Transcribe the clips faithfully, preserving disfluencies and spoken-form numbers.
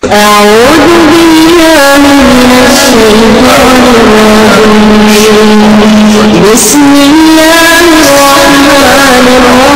أعوذ بالله من الشيطان الرجيم. بسم الله الرحمن الرحيم.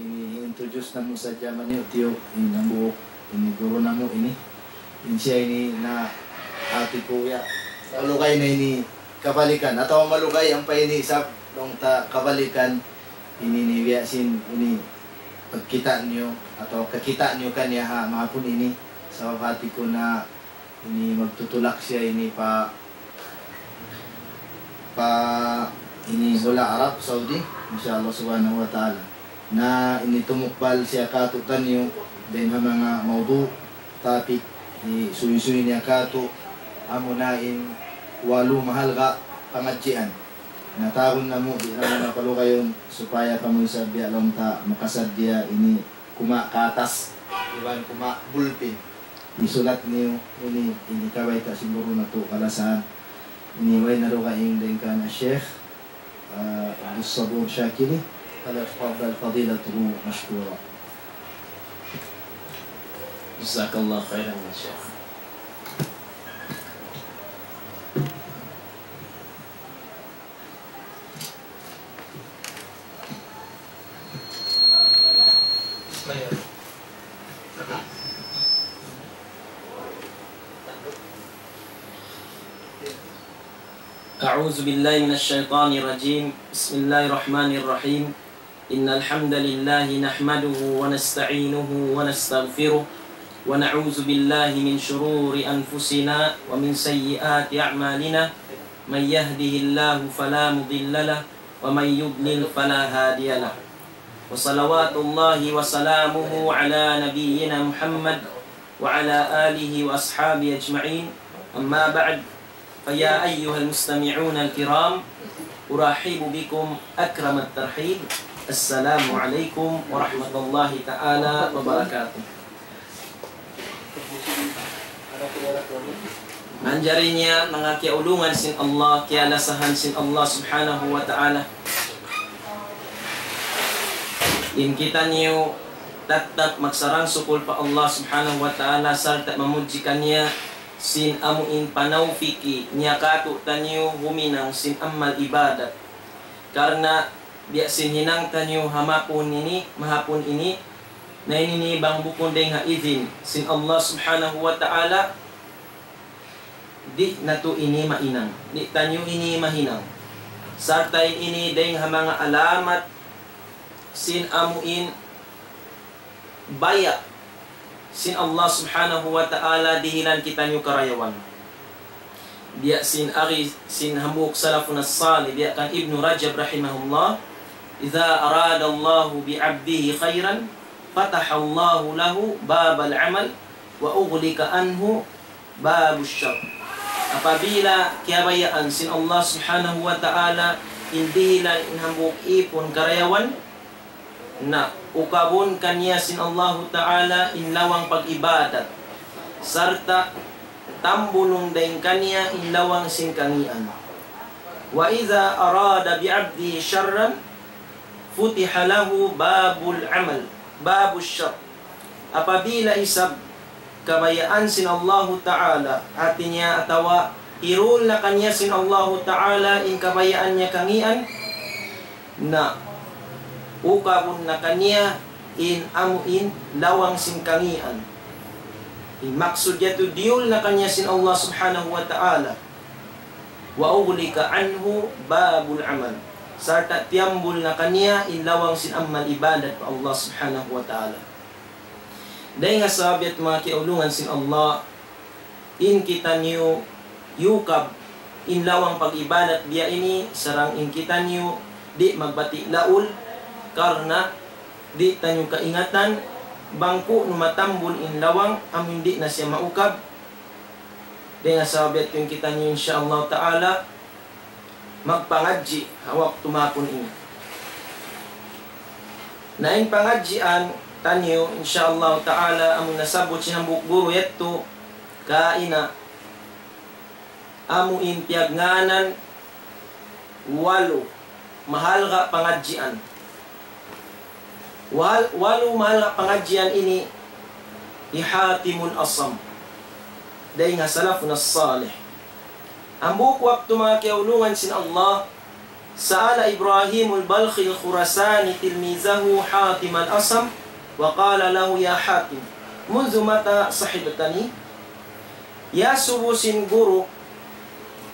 Ini introduce namu' sadja maniyu'-tiyu', ini hambuuk, ini guru namu' ini. In siya ini na hati ku ya, malugay na ini kabalikan, atawa malugay ampa ini isab, laung ta kabalikan, ini ini biya' sin, ini pagkita' niyu, atawa kakita' niyu kaniya ha mahapun ini, sabab hati ku na ini magtutulak siya ini pa, pa ini hula' Arab Saudi, insya Allah subhanahu wa ta'ala. Na ini tumukbal siya kātu'niyu dayn ha manga mawdu', topic, ini suysuy niya kātu', amuna in walu mahalga' pangadjian. Na tawagun namu', di' namu' na palugayun, supaya kamu isab biya' laung ta makasaddiya ini kuma' katas, iban kuma' bulpin. Isulat niyu ini, ini kabayta' sin guru natu' kalasahan. Ini way na dugaing dayn kan Sheikh, ah, Abdus Sabur Shakili. فليتفضل فضيلته مشكورا. جزاك الله خيرا يا شيخ. أعوذ بالله من الشيطان الرجيم. بسم الله الرحمن الرحيم. إن الحمد لله نحمده ونستعينه ونستغفره ونعوذ بالله من شرور أنفسنا ومن سيئات أعمالنا. من يهده الله فلا مضل له ومن يضلل فلا هادي له. وصلوات الله وسلامه على نبينا محمد وعلى آله وأصحابه أجمعين. أما بعد، فيا أيها المستمعون الكرام، أرحب بكم أكرم الترحيب. السلام عليكم ورحمة الله تعالى وبركاته. Manjari niya manga kiyaulungan sin Allah, kiyalasahan sin Allah Subhanahu wa Ta'ala. In kitaniyu tattap magsarang-sukul pa Allah Subhanahu wa Ta'ala sarta' mamudji kaniya sin amu in panawpiki niya kātu'niyu huminang sin amal ibadat. Karna' biya' sin hinang taniyu ha mahapun ini, mahapun ini, na ini ini bang bukun dayn ha idin sin Allah Subhanahu wa Ta'ala, di' natu' ini mahinang, di' taniyu ini mahinang. Sarta' ini dayn ha manga alamat sin amu in baya' sin Allah Subhanahu wa Ta'ala dihilan kitaniyu karayawan. Biya' sin agi sin hambuuk salafun as-salih, biya' kan Ibnu Rajab rahimahullah, إذا أراد الله بعبده خيرا فتح الله له باب العمل وأغلق عنه باب الشر. Apabila kiyabayaan sin Allah Subhanahu wa Ta'ala in dihilan in hambuuk ipun karayawan, na ukabun kaniya sin Allahu Ta'ala in lawang pag-ibadat, sarta' tambulun dayn kaniya in lawang sin kangīan. وإذا أراد بعبده شرا فتح له باب العمل، باب الشر. Apabila isab kabayaan sin Allahu Ta'ala, hāti niya atawa hirul na kaniya sin Allahu Ta'ala in kabayaan niya kangīan, na ukabun na kaniya in amu in lawang sin kangīan. In maksud yadtu diyul na kaniya sin Allah Subhanahu wa Ta'ala. وأغلق عنه باب العمل. Sarta' tiyambul na kaniya in lawang sin amal ibadat pa Allah Subhanahu wa Ta'ala. Dayn ha sabab yadtu manga kiyaulungan sin Allah, in kitaniyu yukab in lawang pag-ibadat biya' ini, sarang in kitaniyu di' magbati' laul, karna' di' taniyu kaingatan, bang ku'nu matambul in lawang, amun di' na siya maukab. Dayn ha sabab yadtu in kitaniyu, insya Allah Ta'ala, magpangadji' ha waktu mahapun ini. Na in pangadjian taniyu, insya Allah Ta'ala, amun nasabbut sin hambuuk guru yadtu, kaina, amu in piyagngānan walu mahalga' pangadjian. Wal-, walu mahalga' pangadjian ini hi Hatimul Asam. Dayn ha salafun as-salih. Hambuuk waktu manga kiyaulungan sin Allah, سأل إبراهيم البلخي الخراساني تلميذه حاتم الأصم وقال له: يا حاتم، منذ متى صحبتني؟ Iyasubu sin guru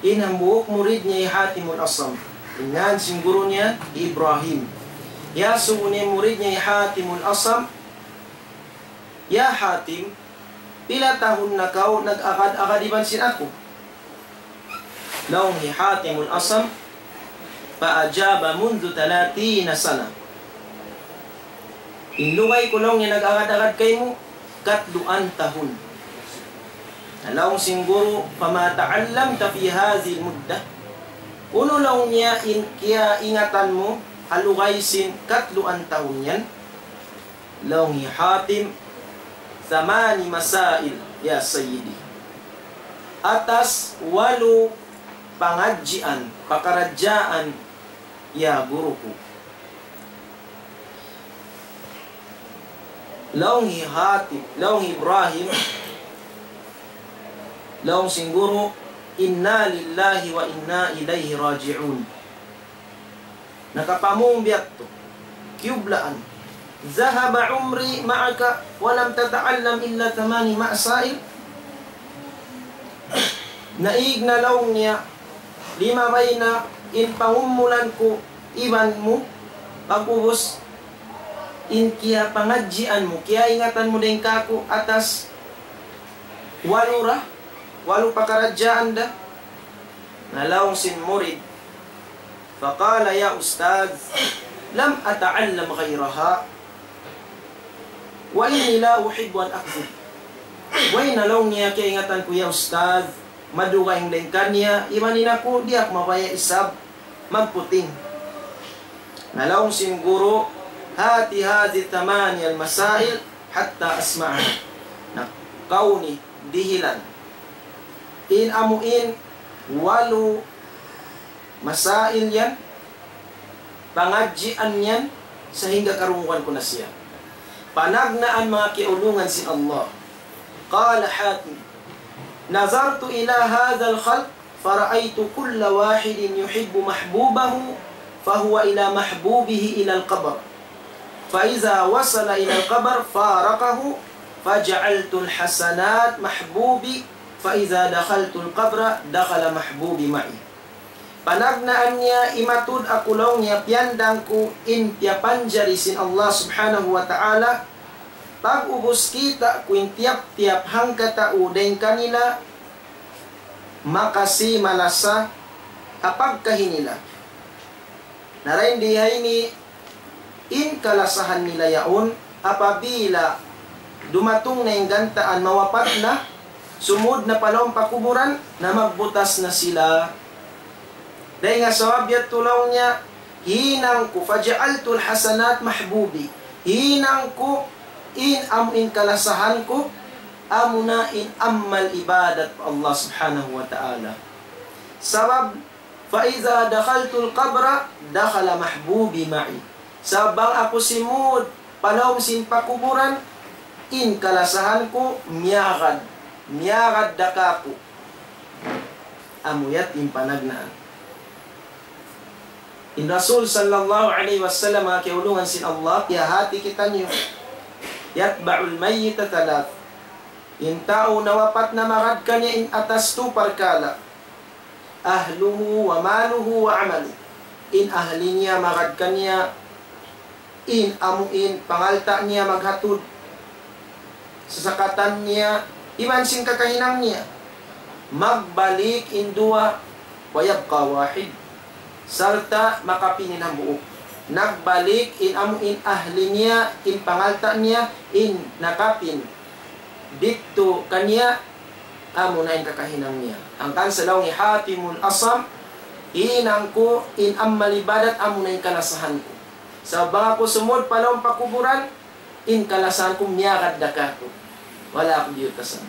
in hambuuk murid niya hi Hatimul Asam. In ngān sin guru niya Ibrahim. Iyasubu niya in murid niya hi Hatimul Asam, "Ya Hatim, pila tahun na kaw nag-agad-agad iban sin aku?" Laung hi Hatimul Asam, فأجاب: منذ ثلاثين سنة. In lugay ku laung niya nag-agad-agad kaymu, katluan tahun. Na laung sin guru, فما تعلمت في هذه المدة؟ Unu laung niya in kiyaingatan mu ha lugay sin katluan tahun yan? Laung hi Hatim, ثماني مسائل يا سيدي. Atas walu pangadjian, pakaradjaan, ya guru ku. Laung hi Hatim, laung hi Ibrahim, laung sin guru, إنا لله وإنا إليه راجعون. Nakapamung biya' tu, kiyublaan. ذهب عمري معك ولم تتعلم إلا ثماني مسائل. Naig na laung niya, limabay na in pangumulan ku iban mu, pag'ubus in kiyapangadjian mu, kiyaingatan mu dayn kāku' atas walu ra, walu pakaradjaan da. Na laung sin murid, فقال: يا أستاذ، لم أتعلم غيرها، وإني لا أحب أن أكذب. Way na laung niya kiyaingatan ku, ya ustadh, madugaing dayn kaniya, iban in aku, di' aku mabaya' isab magputing. Na laung sin guru, هات هذه الثمانية المسائل حتى أسمعها. Na kauni dihilan in amu in walu masail yan, pangadjian yan, sahingga karungugan ku na siya. Panagnaan manga kiyaulungan sin Allah. قال حاتم: نظرت إلى هذا الخلق فرأيت كل واحد يحب محبوبه فهو إلى محبوبه إلى القبر، فإذا وصل إلى القبر فارقه، فجعلت الحسنات محبوبي، فإذا دخلت القبر دخل محبوبي معي. Panagnaan niya, imatud aku laung niya, piyandang ku in piyapanjari sin Allah Subhanahu wa Ta'ala, Pag-ubus kita' ku in tiyap-tiyap hangkatau dayn kanila, makasi malasa ha pagkahi nila. Na dayn di ha ini, in kalasahan nila yaun, apabila dumatung na in gantaan, mawapat na, sumud na pa lawm pakuburan, na magbutas na sila. Dayn ha sabab yadtu laung niya, hinang ku, فجعلت الحسنات محبوبي. Hinang ku in amu in kalasahan ku, amuna in amal ibadat pa Allah Subhanahu wa Ta'ala. Sabab, فإذا دخلت القبر دخل محبوبي معي. Sabab bang aku simud pa lawm sin pakuburan, in kalasahan ku miyagad, miyagad da kāku'. Amu yadtu in panagnaan. In Rasul sallallahu alayhi wasallam, manga kiyaulungan sin Allah, piyahāti kitaniyu, يتبع الميت ثلاث. In tau nawapat na magad kaniya in atas tu parkala'. أهله وماله وعمله. In ahli niya magad kaniya, in amu in pangalta' niya maghatud, sasakatan niya, iban sin kakahinang niya. Magbalik in duwa, ويبقى واحد. Sarta' makapin in hambuuk. Nagbalik in amu in ahli niya, in pangalta' niya, in nakapin didtu kaniya, amuna in kakahinang niya. Hangkan sa laung hi Hatimul Asam, hinang ku in amal ibadat, amuna in kalasahan ku. Sabab bang aku sumud pa lawm pakuburan, in kalasahan ku miyagad da kāku'. Wala' aku biyutasan.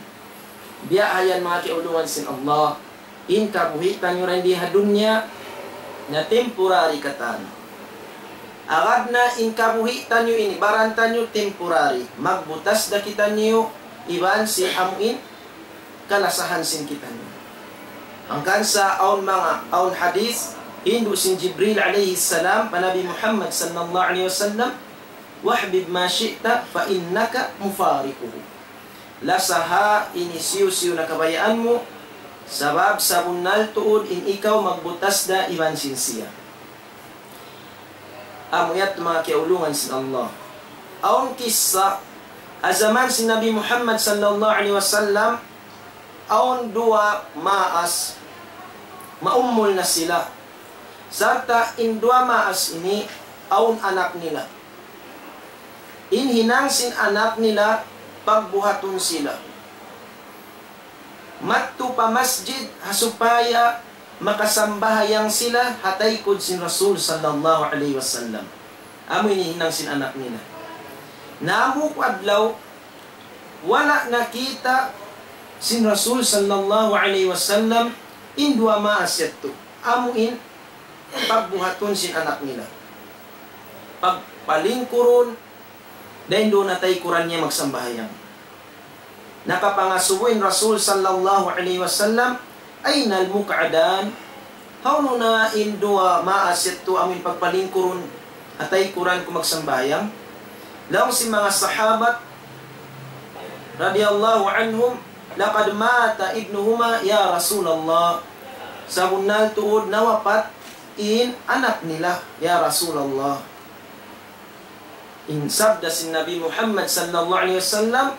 Biya' ha yan, manga kiyaulungan sin Allah, in kabuhi' taniyu dayn di ha dunya, na temporary katan. Agad na in kabuhi' taniyu ini, baran taniyu temporary. Magbutas da kitaniyu, iban sin amu in kalasahan sin kitaniyu. Hangkan sa awn manga, awn hadith, hindu' sin Jibril alayhi salam pa Nabi Muhammad sallallahu alayhi wasallam, واحبب من شئت فإنك مفارقه. Lasaha in hisiyu-siyu na kabayaan mu, sabab sabunnal tuud in ikaw magbutas da iban sin siya. Amu yadtu, manga kiyaulungan sin Allah. Awn kissa, ha jaman sin Nabi Muhammad sallallahu alayhi wasallam, awn duwa maas, maummul na sila. Sarta' in duwa maas ini, awn anak nila. In hinang sin anak nila, pagbuhatun sila madtu pa masjid, ha supaya makasambahayang sila ha taykud sin Rasul sallallahu alayhi wasallam. Amu ini hinang sin anak nila. Na hambuuk adlaw, wala' nakita' sin Rasul sallallahu alayhi wasallam in duwa maas yadtu. Amu in pagbuhatun sin anak nila. Pagpalingkurun, dayn duun ha taykuran niya magsambahayang. Nakapangasubu in Rasul sallallahu alayhi wasallam, أين المقعدان؟ Hawnu na in duwa maas yadtu amu in pagpalingkurun ha taykuran ku magsambahayang? Laung sin manga sahabat radiyallahu anhum, لقد مات ابنهما يا رسول الله. Sabunnal tuud nawapat in anak nila, ya Rasulullah. In sabda sin Nabi Muhammad sallallahu alayhi wasallam,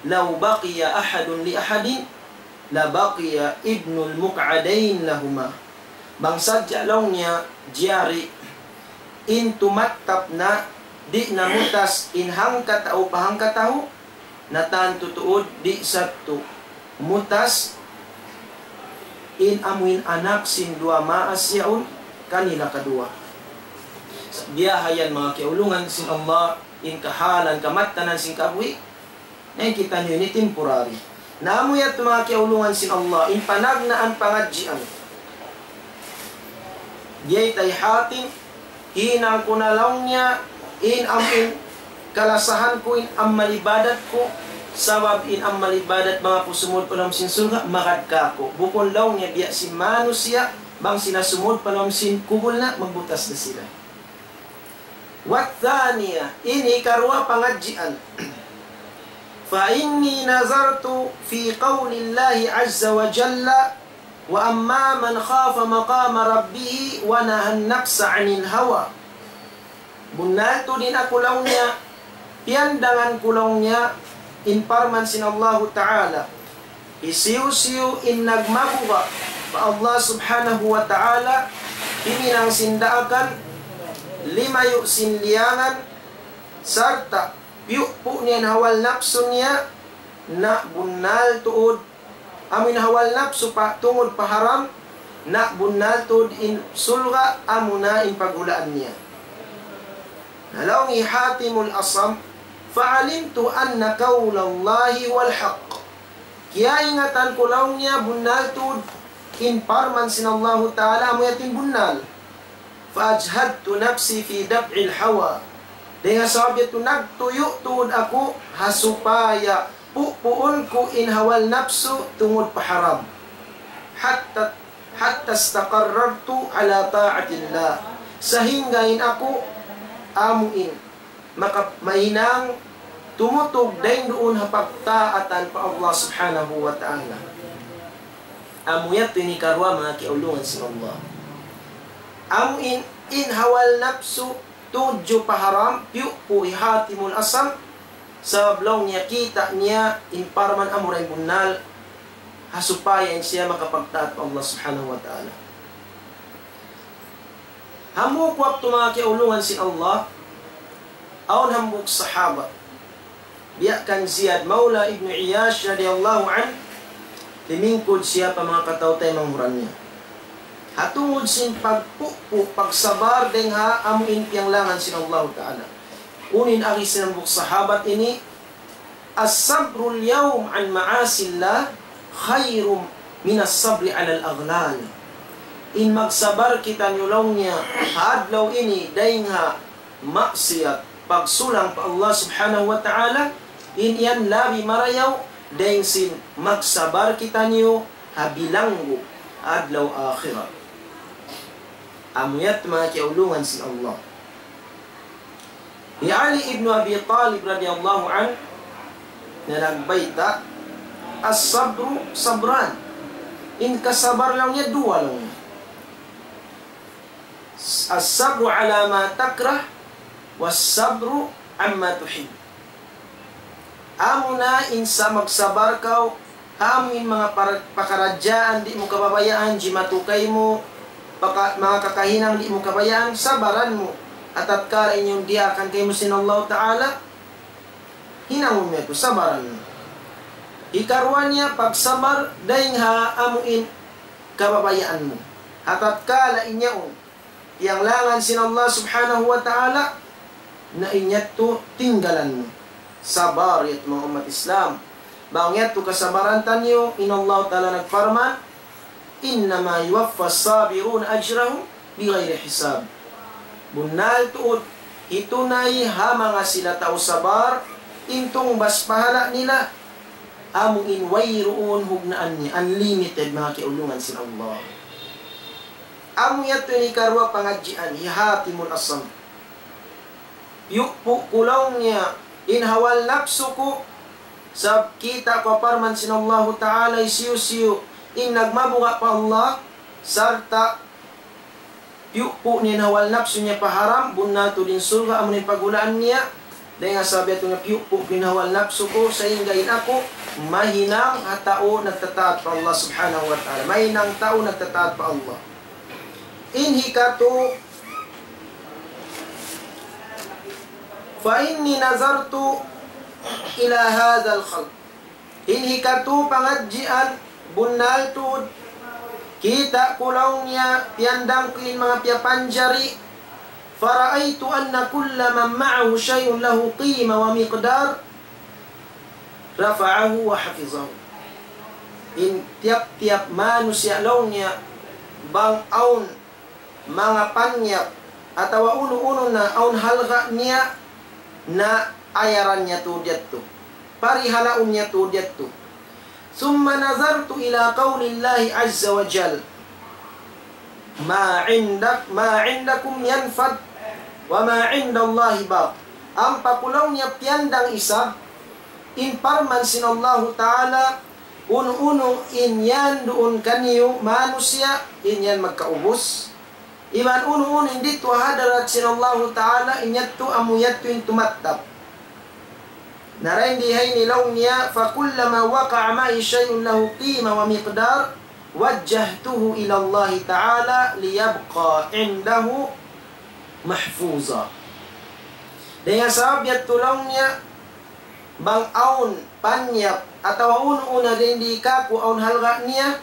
لو بقي أحد لأحد لبقي ابن المقعدين لهما. Bang sadja laung niya jari in tumattap na, di' na mutas in hangkatau pa hangkatau, na tantu tuud di' sadtu mutas in amuin anak sin duwa maas yaun kanila kaduwa. Sa' biya' ha yan manga kiyaulungan sin Allah, in kahalan kamattanan sin kabuhi', na in kitaniyu ini temporary. Na amu yadtu manga kiyaulungan sin Allah, in panagnaan pangadjian. Biyayta' hi Hatim, hinang ku na laung niya, in amu in kalasahan ku in amal ibadat ku, sabab in amal ibadat bang aku sumud pa lawm sin surga', magad kāku'. Bukun laung niya biya' sin manusiya', bang sila sumud pa lawm sin kubul na, magbutas na sila. والثانية, ini karuwa pangadjian. فإني نظرت في قول الله عز وجل: وأما من خاف مقام ربه ونهى النفس عن الهوى. Bunnal tuud in aku laung niya, Piyandangan ku laung niya in parman sin Allahu Ta'ala. Hisiyu-siyu in nagmabuga' pa Allah Subhanahu wa Ta'ala, himinang sin daakan, limayu' sin liyangan, sarta' piyupu' niya in hawal napsu niya, na bunnal tuud amu in hawal napsu pa tungud pa haram, na bunnal tuud in surga' amuna in paghulaan niya. Na laung hi Hatimul Asam, فعلمت أن قول الله هو الحق. Kiyaingatan ku laung niya bunnal tuud in parman sin Allahu Ta'ala amu yadtu in bunnal. فأجهدت نفسي في دفع الهوى. Dayn ha sabab yadtu nagtuyu' tuud aku ha supaya pupuun ku in hawal napsu tungud pa haram. حتى حتى استقررت على طاعة الله. Sahingga in aku amu in maka-, mahinang tumutug dayn duun ha pagtaatan pa Allah Subhanahu wa Ta'ala. Amu yadtu in hikaruwa, manga kiyaulungan sin Allah. Amu in, in hawal napsu tudju pa haram, piyupu' hi Hatimul Asam, sabab laung niya kita' niya in parman amura in bunnal, ha supaya in siya makapagtaat pa Allah Subhanahu wa Ta'ala. Hambuuk waktu, manga kiyaulungan sin Allah, awn hambuuk sahabat. Biya' kan Ziyad Mawla Ibn Iyash radiyallahu anhu, limingkud siya pa manga kataw-taymanghuran niya. Ha tungud sin pagpupu', pagsabar dayn ha amu in piyanglangan sin Allahu Ta'ala. Unu in agi sin hambuuk sahabat ini, الصبر اليوم عن معاصي الله خير من الصبر على الأغلال. In magsabar kitaniyu laung niya ha adlaw ini dayn ha maksiyat, pagsulang pa Allah Subhanahu wa Ta'ala, in yan labi marayaw dayn sin magsabar kitaniyu ha bilanggu adlaw akhirat. Amu yadtu, manga kiyaulungan sin Allah. Hi Ali ibn Abi Talib radiyallahu anhu, na nagbayta', الصبر صبران. In kasabar laung niya duwa laung niya. الصبر على ما تكره والصبر عما تحب. Amuna in sa magsabar kaw, ha amu in manga par-, pakaradjaan di' mu kababayaan, jimatu kaymu, paka-, manga kakahinang di' mu kabayaan, sabaran mu. Ha tatkala in yan diyaakan kaymu sin Allahu Ta'ala, hinangun mu yadtu, sabaran mu. Hikaruwa niya, pagsabar dayn ha amu in kababayaan mu. Ha tatkala in yaun piyanglangan sin Allah Subhanahu wa Ta'ala, na in yadtu tinggalan mu. Sabar yadtu, manga ummat Islam. Bang yadtu kasabaran taniyu, in Allah Ta'ala nagparman, إنما يوفى الصابرون أجرهم بغير حساب. Bunnal tuud, hitunay ha manga sila tau sabar, in tungbas pahala' nila, amu in wayruun hugnaan niya, unlimited, manga kiyaulungan sin Allah. Amu yadtu in hikaruwa pangadjian hi Hatimul Asam. Piyupu' ku laung niya in hawal napsu ku, sabab kita' ku ha parman sin Allahu Ta'ala, hisiyu-siyu in nagmabuga' pa Allah, sarta' piyupu' niya in hawal napsu niya pa haram, bunnal tuud in surga' amu in paghulaan niya. Dayn ha sabab yadtu niya piyupu' ku in hawal napsu ku, sahingga in aku mahinang ha tau nagtataat pa Allah Subhanahu wa Ta'ala. Mahinang tau nagtataat pa Allah. In hikatu, فإني نظرت إلى هذا الخلق. In hikatu pangadjian, bunnal tuud, kita' ku laung niya, piyandang ku in manga piyapanjari, فرأيت أن كل من معه شيء له قيمة ومقدار رفعه وحفظه. In tiyap-tiyap manusiya' laung niya, bang awn manga panyap atawa unu-unu na awn halga' niya, na ayaran niya tuud yadtu, parihalaun niya tuud yadtu. ثم نظرت إلى قول الله عز وجل: ما عندك، ما عندكم ينفد وما عند الله باق. Ampa ku laung niya piyandang isab in parman sin Allahu Ta'ala, unu-unu in yan duun kaniyu manusiya', in yan magkaubus. Iban unu-unu in didtu ha hadarat sin Allahu Ta'ala, in yadtu amu yadtu in tumattap. Na dayn di ha ini laung niya, فكلما وقع معي شيء له قيمة ومقدار وجهته إلى الله تعالى ليبقى عنده محفوظا. Dayn ha sabab yadtu laung niya, bang awn panyap atawa unu-unu na dayn di kāku' awn halga' niya,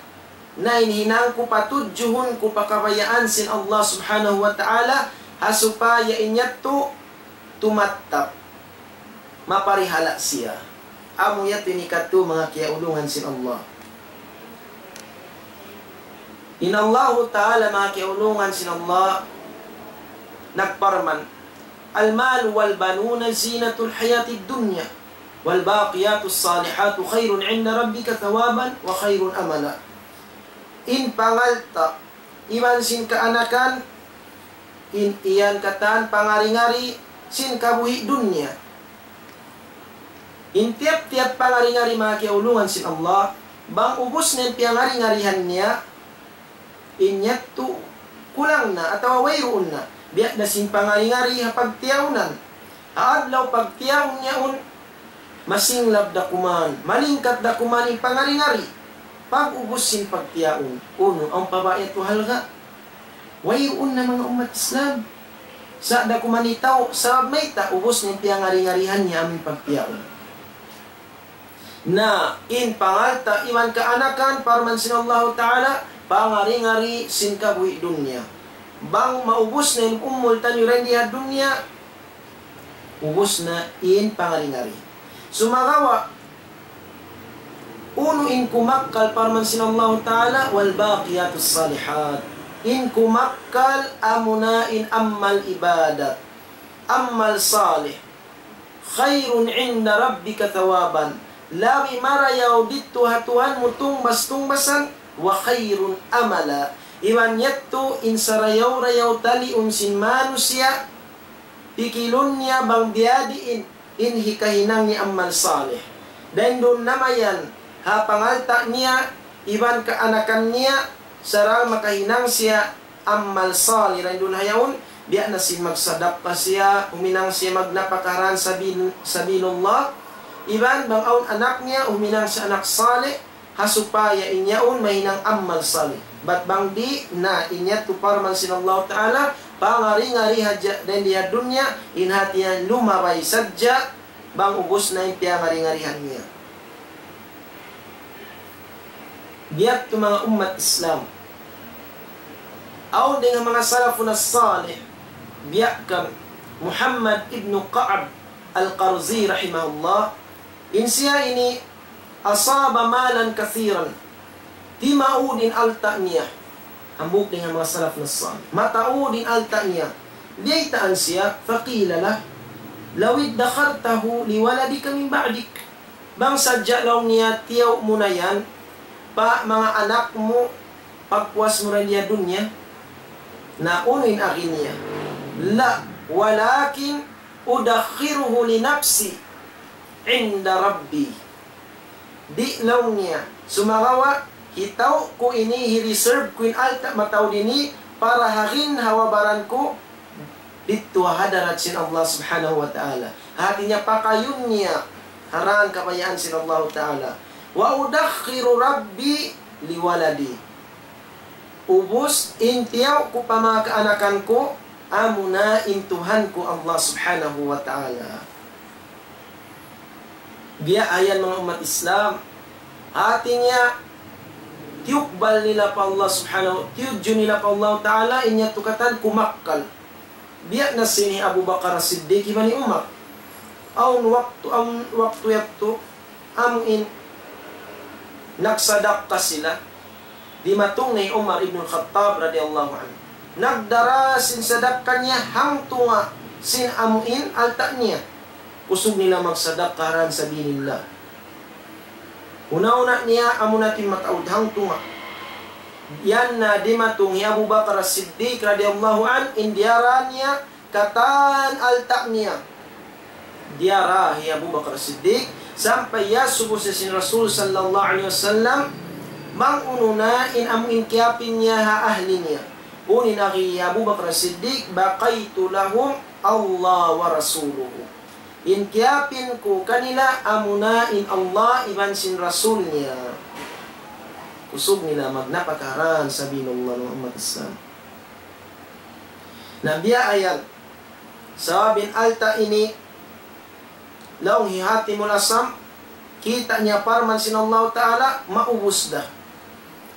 na in hinang ku patudjuhun ku pa kabayaan sin Allah Subhanahu wa Ta'ala, ha supaya in yadtu tumattap, maparihala' siya. Amu yadtu in ikatū, manga kiyaulungan sin Allah. In Allahu Ta'ala, manga kiyaulungan sin Allah, nagparman, المال والبنون زينة الحياة الدنيا والباقيات الصالحات خير عند ربك ثوابا وخير أملا. In pangalta' iban sin kaanakan, in yan katan pangari-ngari sin kabuhi' dunya. In tiyap-tiyap pangari-ngari, manga kiyaulungan sin Allah, bang ubus na in piyangari-ngarihan niya, in yadtu kulang na atawa wayruun na. Biya' na sin pangari-ngari ha pagtiyaunan. Ha adlaw pagtiyaun yaun, masinglab da kuman, malingkat da kuman in pangari-ngari. Pag-ubus sin pagtiyaun, unu, awn pa ba yadtu halga'? Wayruun na, manga ummat Islam. Sa' da kuman in tau, sabab mayta', ubus na in piyangari-ngarihan niya amun pagtiyaun. Na in pangalta' iban kaanakan, parman sin Allahu Ta'ala, pangari-ngari sin kabuhi' dunya. Bang maubus na in umul taniyu dayn di ha dunya, ubus na in pangari-ngari. Sumagawa', unu in kumakkal, parman sin Allahu Ta'ala, والباقيات الصالحات. In kumakkal amuna in amal ibadat, amal salih. خير عند ربك ثوابا. Labi marayaw didtu ha Tuhan mu tungbas-tungbasan, وخير أملا. Iban yadtu in sarayaw-rayaw taliun sin manusiya', pikilun niya bang biyadiin in hikahinang niya amal salih. Dayn duun na mayan ha pangalta' niya, iban kaanakan niya, sarang makahinang siya amal salih dayn duun ha yaun, biya' na sin magsadakka siya, huminang siya magnapaka ha rān sabil-, sabilillah, iban bang awn anak niya, huminang siya anak salih, ha supaya in yaun mahinang amal salih. Bat bang di' na, in yadtu parman sin Allahu Ta'ala, pangari-ngari hadja dayn di ha dunya, in hāti niya lumabay sadja, bang ubus na in piyangari-ngarihan niya. Biya' ha yadtu, manga ummat Islam. Awn dayn ha manga salafun as-salih, biya' kan Muhammad ibn Ka'b al-Qurzi rahimahullah, in siya ini أصاب مالا كثيرا. Timaud in alta' niya. Hambuuk dayn ha manga salafun as-salih. Mataud in alta' niya. Biyaytaan siya, فقيل له: لو ادخرته لولدك من بعدك. Bang sadja laung niya tiyaw' mu na yan pa manga anak mu pagpuas mu dayn di ha dunya. Na unu in agi niya? لا، ولكن أدخره لنفسي عند ربي. Di' laung niya, sumagawa', hitaw ku ini, hi-reserve ku in alta' mataud ini, para ha ginhawa-baran ku, didtu ha hadarat sin Allah Subhanahu wa Ta'ala. Hāti niya pakayun niya ha rān kabayaan sin Allah Ta'ala. وأدخر ربي لولدي. Ubus, in tiyaw' ku pa manga kaanakan ku, amuna in Tuhan ku Allah Subhanahu wa Ta'ala. Biya' ha yan, manga ummat Islam. Hāti niya, tiyukbal nila pa Allah Subhanahu, tiyudju nila pa Allah Ta'ala, in yadtu katan kumakkal. Biya' na sin hi Abu Bakar As-Siddiq iban hi Umar. Awn waktu, awn waktu yadtu, amu in nagsadakka sila, dimatung na hi Umar ibn Khattab radiyallahu anhu. Nagdara sin sadakka niya hangtunga' sin amu in alta' niya. Kusug nila magsadakka ha rān sabilillah. Huna-huna niya, amuna in mataud hangtunga'. Yan na dimatung hi Abu Bakar As-Siddiq radiyallahu anhu, in diyara niya katan alta' niya. Diyara hi Abu Bakar As-Siddiq, sampay iyasubu siya sin Rasul sallallahu alayhi wasallam, bang unu na in amu in kiyapin niya ha ahli niya. Unu in agi hi Abu Bakar As-Siddiq, بكيت لهم الله ورسوله. In kiyapin ku kanila amuna in Allah iban sin Rasul niya. Kusug nila magnapaka ha dan sabilillah, manga ummat Islam. Na biya' yan. Sabab in alta' ini, laung hi Hatimul Asam, kita' niya parman sin Allahu Ta'ala, maubus da.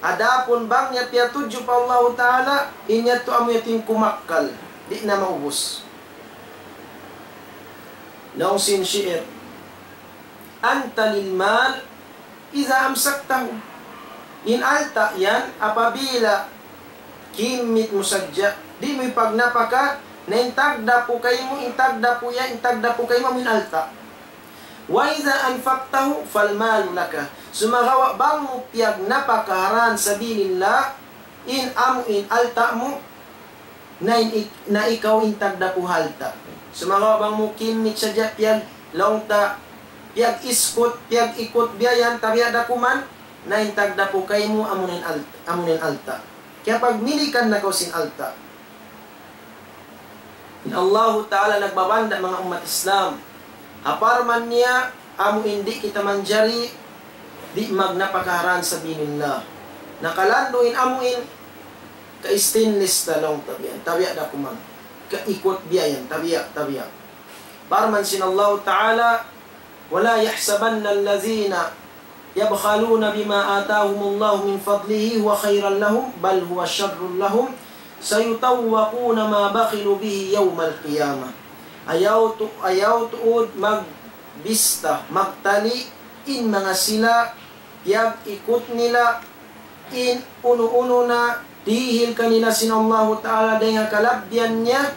Adapun bang niya piyatudju pa Allahu Ta'ala, in yadtu amu yadtu in kumakkal, di' na maubus. Laung sin shi'ir, أنت للمال إذا أمسكته. In alta' yan, apabila kimit mu sadja, di' mu ipagnapaka, na in tagdapu kaymu, in tagdapu yan, in tagdapu kaymu amu in alta'. وإذا أنفقته فالمال لك. Sumagawa' bang mu piyagnapaka ha dan sabilillah, in amu in alta' mu, na in ik-, na ikaw in tagdapu ha alta'. Sumagawa' bang mu kimit sadja piyag-, laung ta, piyag-iskut, piyag-ikut biya' yan, tabiya' da kuman, na in tagdapu kaymu amu in al-, amu in alta'. Kiyapagmilikan na kaw sin alta'. In Allahu Ta'ala nagbabanda', manga ummat Islam. Ha parman niya, amu in di' kita manjari, di' magnapaka ha dan sabilillah. Nakalandu' in amu in ka-stainless da laung tabiya', tabiya' da kuman. Ka-ikut biya' yan, tabiya', tabiya'. Parman sin Allahu Ta'ala, ولا يحسبن الذين يبخلون بما آتاهم الله من فضله هو خيرا لهم بل هو شر لهم سيطوقون ما بخلوا به يوم القيامة. Ayaw tu-, ayaw tuud magbista, magtali in manga sila piyag-ikut nila in unu-unu na dihil kanila sin Allahu Ta'ala dayn ha kalabbihan niya,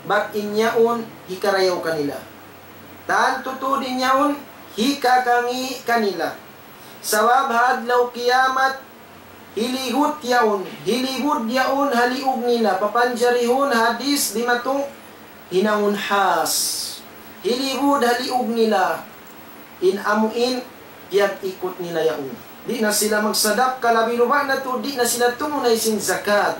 bat in yaun hikarayaw kanila. Tantu tuud in yaun hikakangi' kanila. Sabab ha adlaw kiyamat, hiligut yaun, hilibud yaun ha liug nila, papanjarihun hadis dimatung hinangun has. Hilibud ha liug nila in amu in piyag-ikut nila yaun. Di' na sila magsadakka, labi-labi na tuud di' na sila tumunay sin zakat.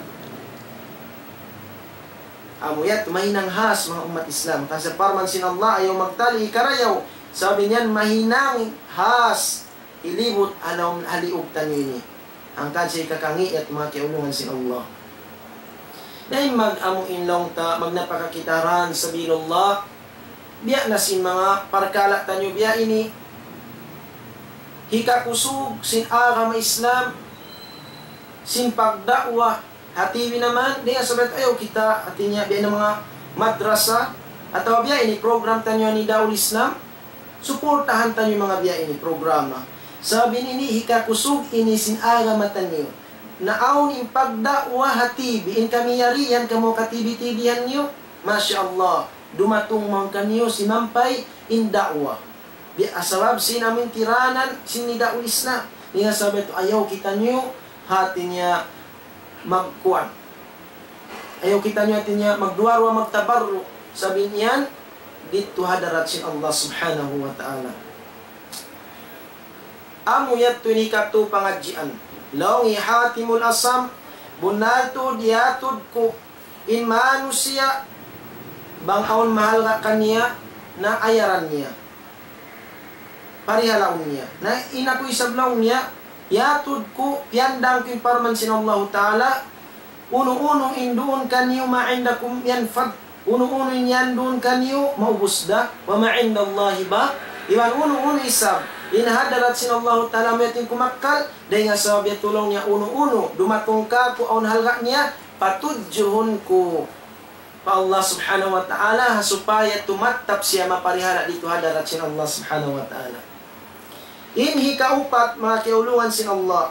Amu yadtu mahinang has, manga ummat Islam. Hangkan sa parman sin Allah, ayaw magtali, hikarayaw. Sabab in yan mahinang has, hilibud ha lawm, ha liug taniyu ini. Hangkan sa hikakangi' yadtu, manga kiyaulungan sin Allah. Na in mag-amu in laung ta, magnapaka kita ha dan sabilillah, biya' na sin manga parkala' taniyu biya' ini, hikakusug sin agama Islam, sin pagda'wa, ha T V naman, di' na sabab ayaw kita, hati niya, biya' na manga madrasa, atawa biya' ini program taniyu ini Da'wah Islam, suportahan taniyu manga biya' ini programa. Sabab ini hikakusug ini sin agama taniyu. Na awn in pagda'wa ha T V, in kami yari yan kamu ka T V-T V-han niyu, Masha Allah, dumatung mawn kaniyu simampay in da'wa. Di' asabab sin amin tiranan sin Da'wah Islam. Di' na sabab yadtu ayaw kitaniyu hati niya magkuan. Ayaw kitaniyu hati niya magduwa-ruwa, magtabarru'. Sabab in yan, didtu ha hadarat sin Allah Subhanahu wa Ta'ala. Amu yadtu in hikatu pangadjian. Laung hi Hatimul Asam, bunnal tuud diyatud ku in manusiya' bang awn mahalga' kaniya na ayaran niya. Parihalaun niya. Na in aku isab laung niya, yatud ku, piyandang ku in parman sin Allahu Ta'ala, unu-unu in duun kaniyu ما عندكم ينفد. Unu-unu in yan duun kaniyu, maubus da. وما عند الله باق. Iban unu-unu isab in ha hadarat sin Allahu Ta'ala amu yadtu in kumakkal, dayn ha sabab yadtu laung niya unu-unu, dumatung kāku' awn halga' niya, patudjuhun ku pa Allah Subhanahu wa Ta'ala, ha supaya tumattap siya maparihala' didtu ha hadarat sin Allah Subhanahu wa Ta'ala. In hikaupat, manga kiyaulungan sin Allah,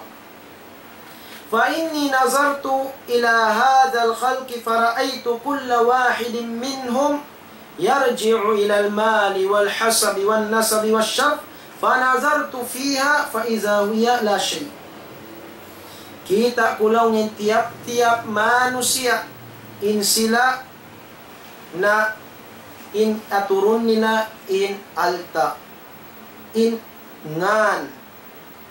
فإني نظرت إلى هذا الخلق فرأيت كل واحد منهم يرجع إلى المال والحسب والنسب والشرف، فنظرت فيها فإذا هي لا شيء. Kita' ku laung in tiyap-tiyap manusiya', in sila na in aturun nila in alta', in ngan,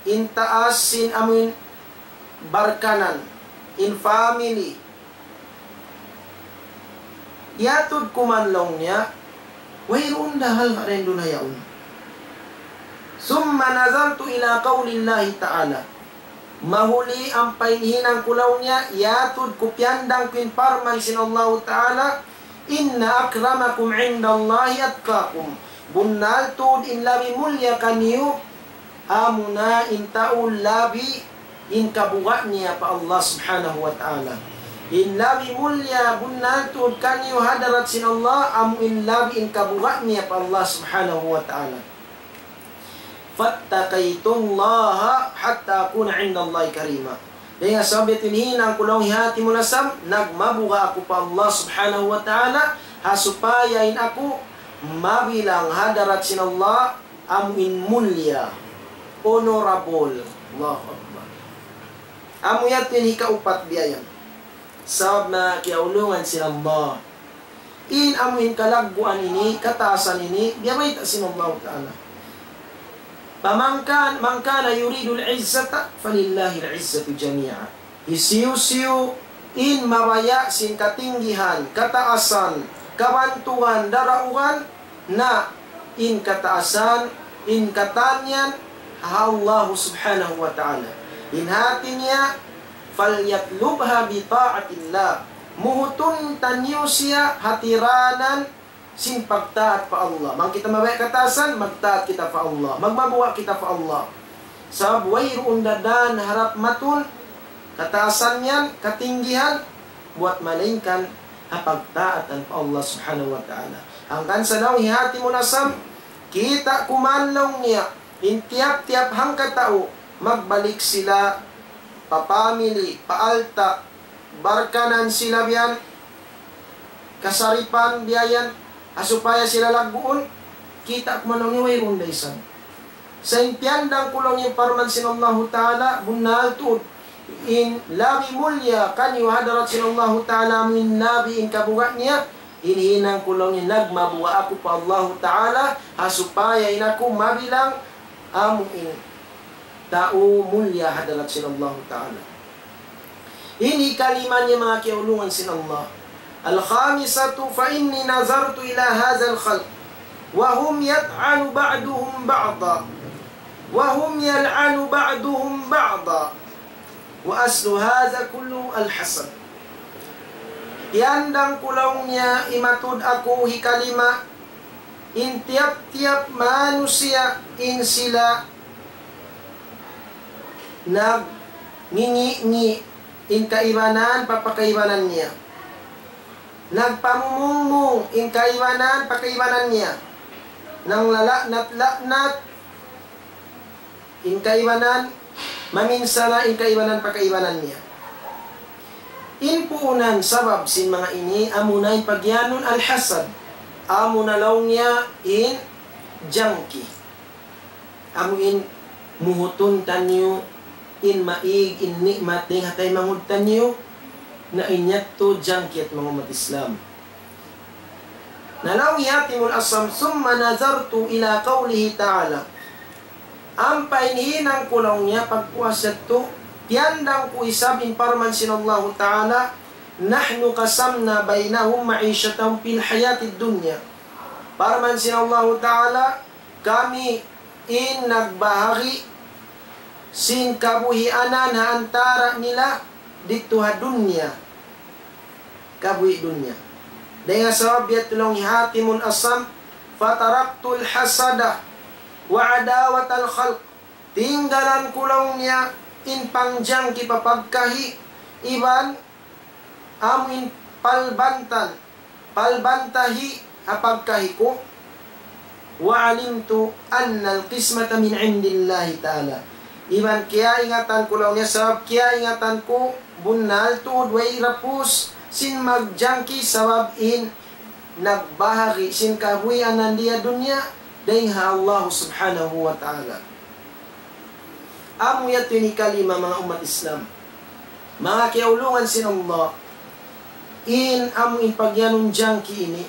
in taas sin amuin barkanan, in family. Yatud ku man laung niya, Wayruun da halga' dayn duun ha yaun. ثم نظرت إلى قول الله تعالى. Mahuli ampa in hinang ku laung niya, yatud ku piyandang ku in parman sin Allahu Ta'ala, إن أكرمكم عند الله أتقاكم. Bunnal tuud in labi mulliya kaniyu, amuna in tau labi in kabuga' niya pa Allah Subhanahu wa Ta'ala. In labi mulliya bunnal tuud kaniyu ha hadarat sin Allah, amu in labi in kabuga' niya pa Allah Subhanahu wa Ta'ala. فاتقيت الله حتى أكون عند الله كريما. Dayn ha sabab yadtu in hinang ku laung hi Hatimul Asam, nagmabuga' aku pa Allah Subhanahu wa Ta'ala, ha supaya in aku mabilang ha hadarat sin Allah, amu in mulliya, honorable. Allahu Akbar. Amu yadtu in hikaupat biya' yan. Sabab na kiyaulungan sin Allah. In amu in kalagguan ini, kataasan ini, biya' bayta' sin Allahu Ta'ala. فمن كان، من كان يريد العزة فلله العزة جميعا. Hisiyu-siyu in mabaya' sin katinggihan, kataasan, kabantugan, daraugan, na in kataasan, in katan yan, ha Allah Subhanahu wa Ta'ala. In hati niya, فليطلبها بطاعة الله. Muhutun taniyu siya ha tiranan sin pagtaat pa Allah. Bang kita mabaya' kataasan, magtaat kita pa Allah. Magmabuga' kita pa Allah. Sabab wayruun da dan harap matun, kataasan yan, katinggihan, buwat malaingkan ha pagtaatan pa Allah Subhanahu wa Ta'ala. Hangkan sa laung hi Hatimul Asam, kita' ku man laung niya, in tiyap-tiyap hangkatau, magbalik sila pa pamili, pa alta', barkanan sila biya' yan, kasaripan biya' yan, ha supaya sila lagguun, kita' ku man laung niya wayruun da isab. Sa' in piyandang ku laung niya parman sin Allahu Ta'ala, bunnal tuud. In labi mulliya kaniyu ha hadarat sin Allahu Ta'ala, amu in labi in kabuga' niya, in hinang ku laung niya nagmabuga' aku pa Allahu Ta'ala, ha supaya in aku mabilang amu in tau mulliya ha hadarat sin Allahu Ta'ala. Ini kalima niya manga kiyaulungan sin Allah. الخامسة، فإني نظرت إلى هذا الخلق وهم يطعن بعضهم بعضا وهم يلعن بعضهم بعضا وأصل هذا كله الحسد. Piyandang ku laung niya imatud aku hikalima, in tiyap-tiyap manusiya' in sila nagngingi'-ngi' in kaibanan pa pakaibanan niya. Nagpamumungmung in kaibanan pa kaibanan niya. Nanglala'nat-la'nat in kaibanan, maminsala' in kaibanan pa kaibanan niya. In puunan sabab sin manga ini, amuna in pagiyanun al-hasad. Amuna laung niya in jangki. Amu in muhutun taniyu in maig, in ni'mat dayn ha taymanghud taniyu, na in yadtu jangki, manga ummat Islam. Na laung hi Hatimul Asam, ثم نظرت إلى قوله تعالى. Ampa in hinang ku laung niya pagpuas yadtu, tiyandang ku isab in parman sin Allahu Ta'ala, نحن قسمنا بينهم معيشتهم في الحياة الدنيا. Parman sin Allahu Ta'ala, kami in nagbahagi' sin kabuhianan ha antara' nila didtu ha dunya. Kabuhi' dunya. Dayn ha sabab yadtu laung hi Hatimul Asam, فتركت الحسد وعداوة الخلق. Tinggalan ku laung niya in pangjangki pa pagkahi iban amu in palbantan, palbantahi ha pagkahi ku. وعلمت أن القسمة من عند الله تعالى. Iban kiyaingatan ku laung niya, sabab kiyaingatan ku bunnal tuud way ra pus sin magjangki, sabab in nagbahagi' sin kabuhianan di ha dunya dayn ha Allah Subhanahu wa Ta'ala. Amu yadtu in hikalima, manga ummat Islam. Manga kiyaulungan sin Allah, in amu in pagiyanun jangki ini,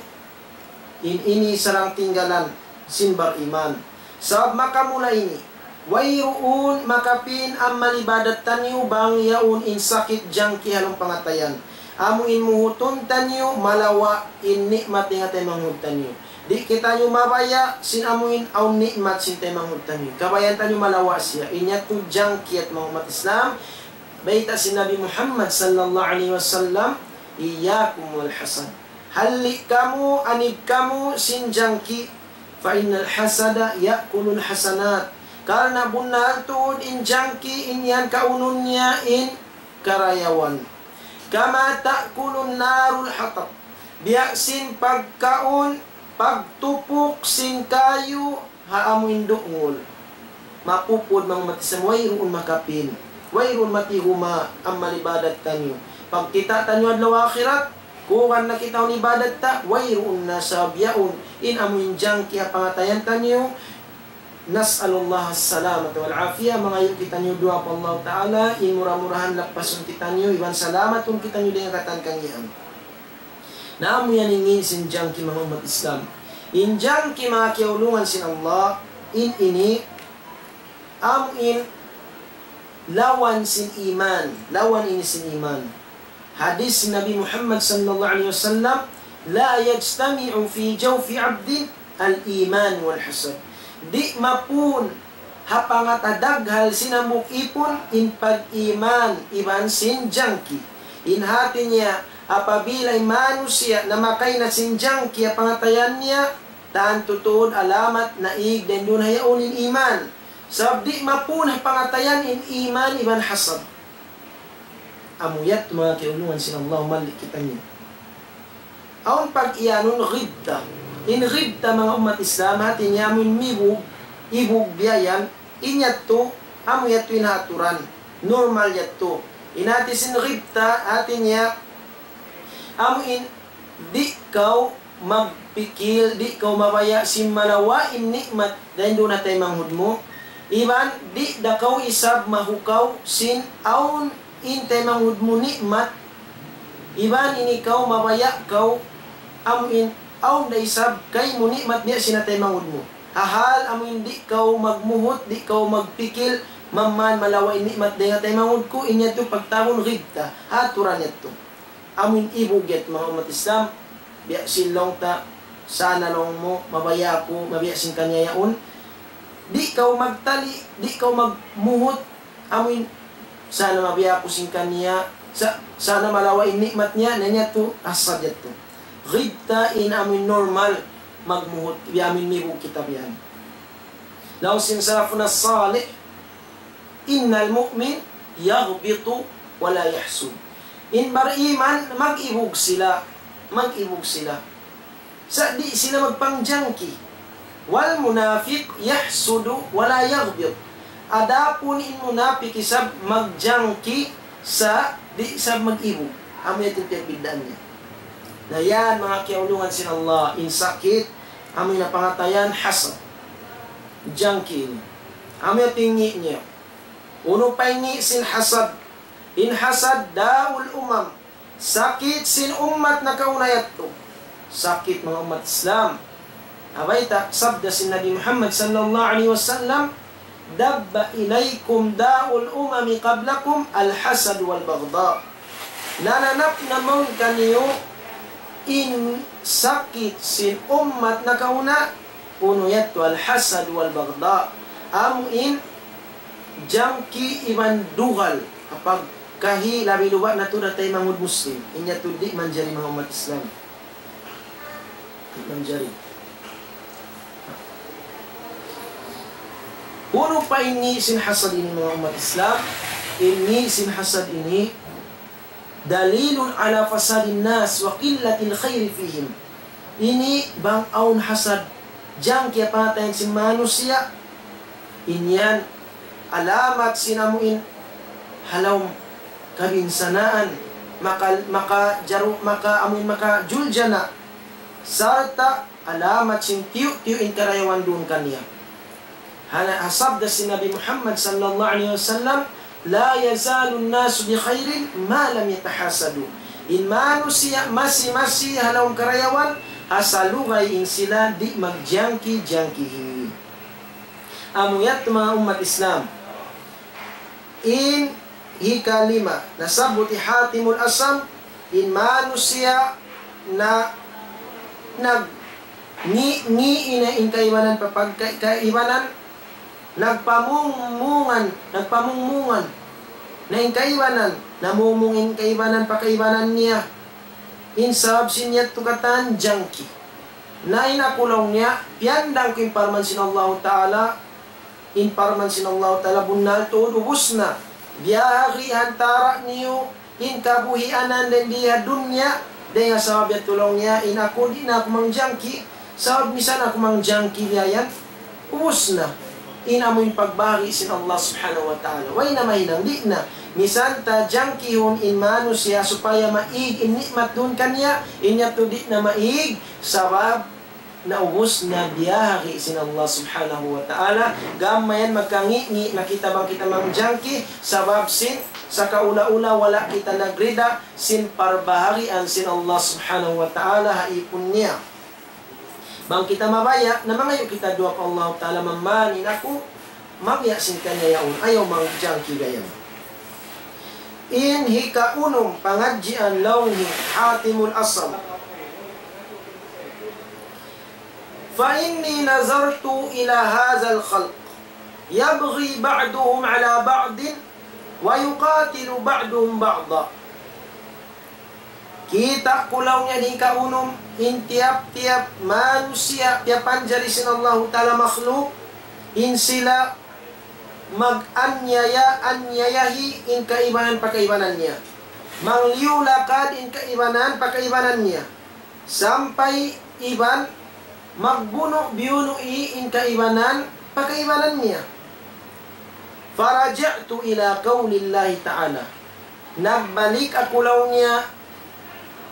in ini sarang tinggalan sin bariman. Sabab makamula ini, wayruun makapin amal ibadat taniyu bang yaun in sakit jangki ha lawm pangatayan. Amu in muhutun taniyu malawa' in ni'mat dayn ha taymanghud taniyu. Di' kitaniyu mabaya' sin amuin awn ni'mat sin taymanghud taniyu. Kabayaan taniyu malawa' siya. In yadtu jangki, manga ummat Islam. Bayta' sin Nabi Muhammad sallallahu alayhi wasallam, "Iyyakum wal hasad." Halli' kamu, anib kamu sin jangki. "Fa innal hasada ya'kulul hasanat." Karna' bunnal tuud in jangki in yan kaunun niya in karayawan. "Kama ta'kulun narul hatab." Biya' sin pagkaun, pagtupuk sin kayu ha amuin dungul. Mapupud, manga ummat Islam, wayruun makapin. Wayruun matihuma amal ibadat taniyu. Pagkita' taniyu adlaw akhirat, kuwan na kita in ibadat ta, wayruun na sabab yaun. In amuin jangki ha pangatayan taniyu, نسأل الله السلامة والعافية, mangayu' kitaniyu duwaa pa Allah Ta'ala, in mura-murahan lappasun kitaniyu, iban salamatun kitaniyu dayn ha katan kangīan. Na amu yan in ngi' sin jangki, manga ummat Islam. In jangki, manga kiyaulungan sin Allah, in ini, amu in lawan sin iman, lawan ini sin iman. Hadis Nabi Muhammad sallallahu alayhi wasallam, "La yajtami'u fi jawfi abdin al-iman wal hasad." Di' mapun ha pangatayan daghal sin hambuuk īpun in pag-iman iban sin jangki. In hāti niya, apabila in manusiya' namakay na sin jangki ha pangatayan niya, tantu tuud alamat naig dayn duun ha yaun in iman. Sabab di' mapun ha pangatayan in iman iban hasad. Amu yadtu, manga kiyaulungan sin Allah, mali kitaniyu. Awn pag-iyanun ghibta. In ghibta, manga ummat Islam, hāti niya amu in mibug, ibug biya' yan, in yadtu, amu yadtu in ha aturan. Normal yadtu. In hāti sin ghibta, hāti niya, amu in di' kaw magpikil, di' kaw mabaya' sin malawa' in ni'mat dayn duun ha taymanghud mu. Iban di' da kaw isab mahukaw sin awn in taymanghud mu ni'mat. Iban in ikaw mabaya' kaw amu in awn da isab kaymu ni'mat biya' sin ha taymanghud mu. Ha hal amu in di' kaw magmuhut, di' kaw magpikil, mamman malawa' in ni'mat dayn ha taymanghud ku, in yadtu pagtawagun ghibta, ha aturan yadtu. Amu in ibug yadtu, manga ummat Islam, biya' sin laung ta, sana laung mu, mabaya' aku, mabiya' sin kaniya yaun. Di' kaw magtali, di' kaw magmuhut, amu in, sana mabiya' aku sin kaniya, sa-, sana malawa' in ni'mat niya, na in yadtu, hasad yadtu. Ghibta in amu in normal, magmuhut, biya' amu in mibug kita biya' yan. Laung sin salafun as-salih, إن المؤمن يغبط ولا يحسد. In bariman, mag-ibug sila. Mag-ibug sila. Sa' di' sila magpangjangki. والمنافق يحسد ولا يغبط. Adapun in munapik isab magjangki sa' di' isab mag-ibug. Amu yadtu in piyagbiddaan niya. Na yan, manga kiyaulungan sin Allah, in sakit, amu in ha pangatayan hasad. Jangki ini. Amu yadtu in ngi' niya. Unu pa in ngi' sin hasad? In hasad داء الأمم. Sakit sin ummat nakauna yadtu. Sakit manga ummat Islam. Abayta', sabda sin Nabi Muhammad sallallahu alayhi wasallam, دب إليكم داء الأمم قبلكم الحسد والبغضاء. Nananap na mawn kaniyu in sakit sin ummat nakauna, unu yadtu, الحسد والبغضاء. Amu in jangki iban dugal, ha pagkahi labi-labi na tuud ha taymanghud Muslim. In yadtu di' manjari manga ummat Islam. Di' manjari. Unu pa in ngi' sin hasad ini manga ummat Islam? In ngi' sin hasad ini دليل على فساد الناس وقلة الخير فيهم. Ini bang awn hasad, jangki ha pangatayan sin manusiya', in yan alamat sin amu in ha lawm kabinsanaan, maka, maka jaru, maka amu in maka juljana, sarta' alamat sin tiyu'-tiyu' in karayawan duun kaniya. Ha, ha sabda sin Nabi Muhammad sallallahu alayhi wasallam, لا يزال الناس بخير ما لم يتحاسدوا. In manusiya' masi-masi ha lawm karayawan, ha salugay in sila di' magjangki-jangkihi. Amu yadtu manga ummat Islam. In hikalima, nasabbut hi Hatimul Asam, in manusiya' na nag-, ngi'-ngi' na in kaibanan pa pagka-, kaibanan, nagpamungmungan, nagpamungmungan na in kaibanan, namumung in kaibanan pa kaibanan niya. In sabab sin yadtu katan jangki. Na in aku laung niya, piyandang ku in parman sin Allahu Ta'ala, in parman sin Allahu Ta'ala bunnal tuud ubus na. Biya' ha di ha antara' niyu in kabuhianan dayn di ha dunya, dayn ha sabab yadtu laung niya, in aku di' na aku mangjangki, sabab misan aku mangjangki biya' yan, ubus na in amu in pagbahagi' sin Allah Subhanahu wa Ta'ala. Way na mahinang, di' na. Misan ta jangkihun in manusiya' supaya maig in ni'mat duun kaniya, in yadtu di' na maig, sabab naubus na biyahagi' sin Allah Subhanahu wa Ta'ala. Gam mayan magkangi'-ngi' na kita bang kita mangjangki, sabab sin sakaula-ula wala' kita nagrida sin parbahagian sin Allah Subhanahu wa Ta'ala ha ipun niya. Bang kita mabaya', na mangayu' kita duwaa pa Allah Ta'ala, mamani na aku, mabiya' sin kaniya yaun, ayaw mangjangki gayam. In hikaunum pangadjian laung hi Hatimul Asam. فإني نظرت إلى هذا الخلق يبغي بعضهم على بعض ويقاتل بعضهم بعضا. Kita' ku laung niya in hikaunum, in tiyap-tiyap manusiya' piyapanjari sin Allahu Ta'ala makhluk, in sila mag-anyaya-anyayahi in kaibanan pa kaibanan niya. Mangliyulakad in kaibanan pa kaibanan niya. Sampay iban magbunu'-biyunu'i in kaibanan pa kaibanan niya. فرجعت إلى قول الله تعالى. Nagbalik aku laung niya,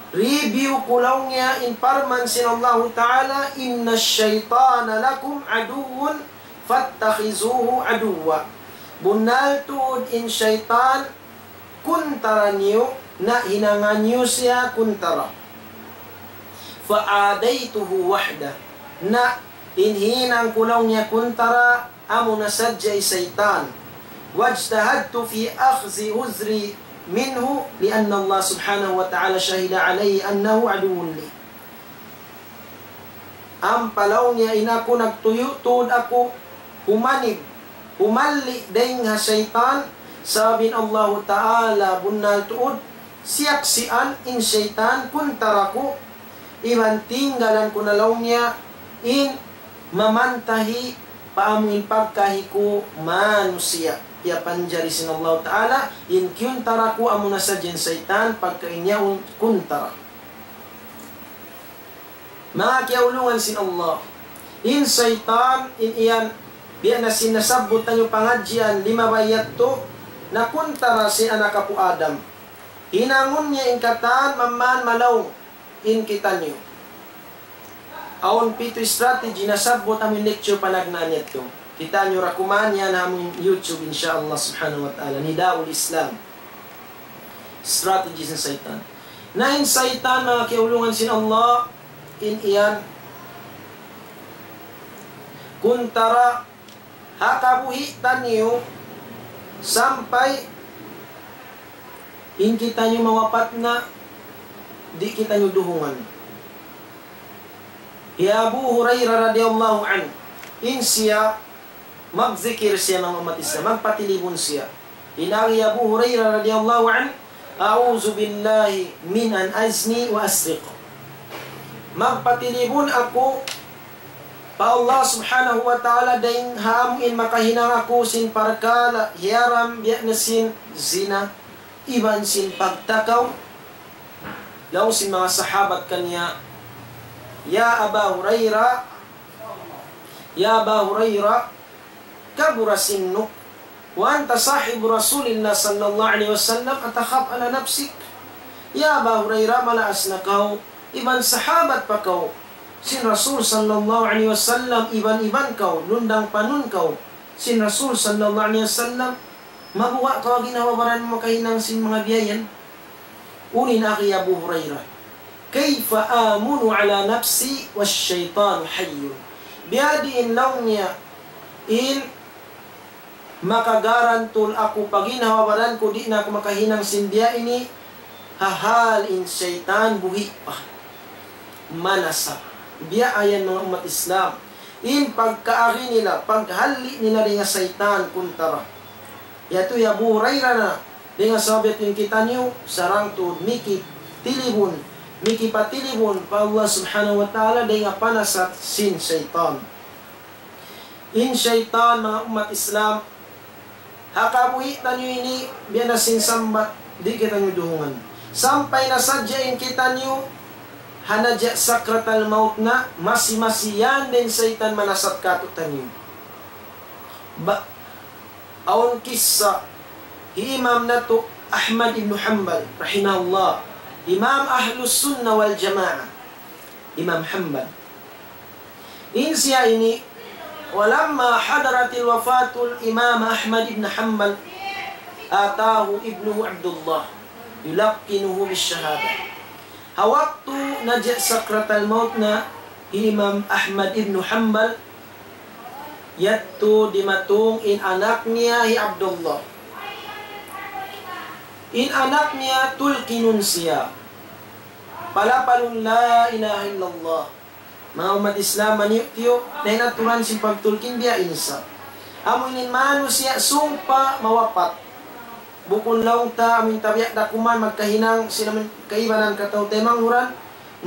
review ku laung niya in parman sin Allahu Ta'ala, إن الشيطان لكم عدو فاتخذوه عدوا. Bunnal tuud in saytan kuntara niyu, na hinanga niyu siya kuntara. فعاديته وحده. Na in hinang ku laung niya kuntara, amuna sadja hi saytan. واجتهدت في أخذ عذري منه لأن الله سبحانه وتعالى شهد علي أنه عدو لي. Ampa laung niya in aku nagtuyu' tuud aku humanib, humalli' dayng ha saytan, sabab in Allahu Ta'ala bunnal tuud siyaksian in saytan kuntara ku, iban tinggalan ku na laung niya in mamantahi pa amu in pagkahi ku manusiya'. Piyapanjari sin Allahu Ta'ala, in kiyuntara ku amuna sadja in saytan, pagka in yaun kuntara. Manga kiyaulungan sin Allah, in saytan, in yan, biya' na sin nasabbut taniyu pangadjian limabay yadtu, nakuntara sin anak apu' Adam. Hinangun niya in katan, mamman malaung in kitaniyu. Awn pitu strategy nasabbut amu in lecture panagnaan yadtu. Kitaniyu ra kuman yan ha amu in YouTube, insya Allah subhanahu wa ta'ala. Nidaul Islam. Strategy sin saytan. Na in saytan, manga kiyaulungan sin Allah, in yan kuntara ha kabuhi' taniyu sampay in kitaniyu mawapat na, di' kitaniyu duhungan. Hi Abu Hurairah radiyallahu anhu, in siya magzikir siya, manga ummat Islam, magpatilibun siya. In agi hi Abu Hurairah radiyallahu anhu, أعوذ بالله من أن أزني وأسرق. Magpatilibun aku pa Allah subhanahu wa ta'ala dayng ha amu in makahinang aku sin parkala' hiyaram, biya' na sin zina, iban sin pagtakaw. Laung sin manga sahabat kaniya, يا أبا هريرة، يا أبا هريرة، كبر سنك وأنت صاحب رسول الله صلى الله عليه وسلم أتخاف على نفسك؟ Ya Aba Hurairah, malaas na kaw, iban sahabat pa kaw sin Rasul sallallahu alayhi wasallam, iban-iban kaw, lundang panun kaw sin Rasul sallallahu alayhi wasallam, mabuga' kaw ha ginhawa-baran mu makahinang sin manga biya' yan? Unu in agi hi Abu Hurairah, كيف آمن على نفسي والشيطان حي؟ Biyadiin laung niya in makagarantul aku pa ginhawa-baran ku, di' na aku makahinang sin biya' ini, ha hal in saytan buhi' pa. Manasa. Biya' yan manga ummat Islam. In pagkaagi nila, paghalli' nila dayn ha saytan kuntara. Yadtu hi Abu Hurairah na, dayn ha sahabat in kitaniyu, sarang tuud mikitilibun, mikipatilibun pa Allah Subhanahu wa Ta'ala dayn ha panasat sin saytan. In saytan, manga ummat Islam, ha kabuhi' taniyu ini, biya' na sin sambat, di' kitaniyu duhungan. Sampay na sadja in kitaniyu, ha naja' sakratal maut na, masi-masi yan da in saytan manasat kātu'niyu. Ba, awn kissa, hi Imam natu' Ahmad ibn Hanbal, rahimahullah. Imam Ahlus Sunnah wal Jamaah. Imam Hanbal. In siya ini, ولما حضرت وفاة الإمام أحمد بن حنبل أتاه ابنه عبد الله يلقنه بالشهادة. Ha waktu naja' sakratal maut na hi Imam Ahmad ibn Hanbal, yadtu dimatung in anak niya hi Abdullah. In anak niya tulkinun siya. Palapalun la ilaha illallah. Manga ummat Islam, maniyu'-tiyu', na in aturan sin pagtulkin biya' ini sa. Amu ini in manusiya' sung pa mawapat. Bukun laung ta amu in tabiya' da kuman magkahinang sin amu in kaibanan kataw-taymanghuran,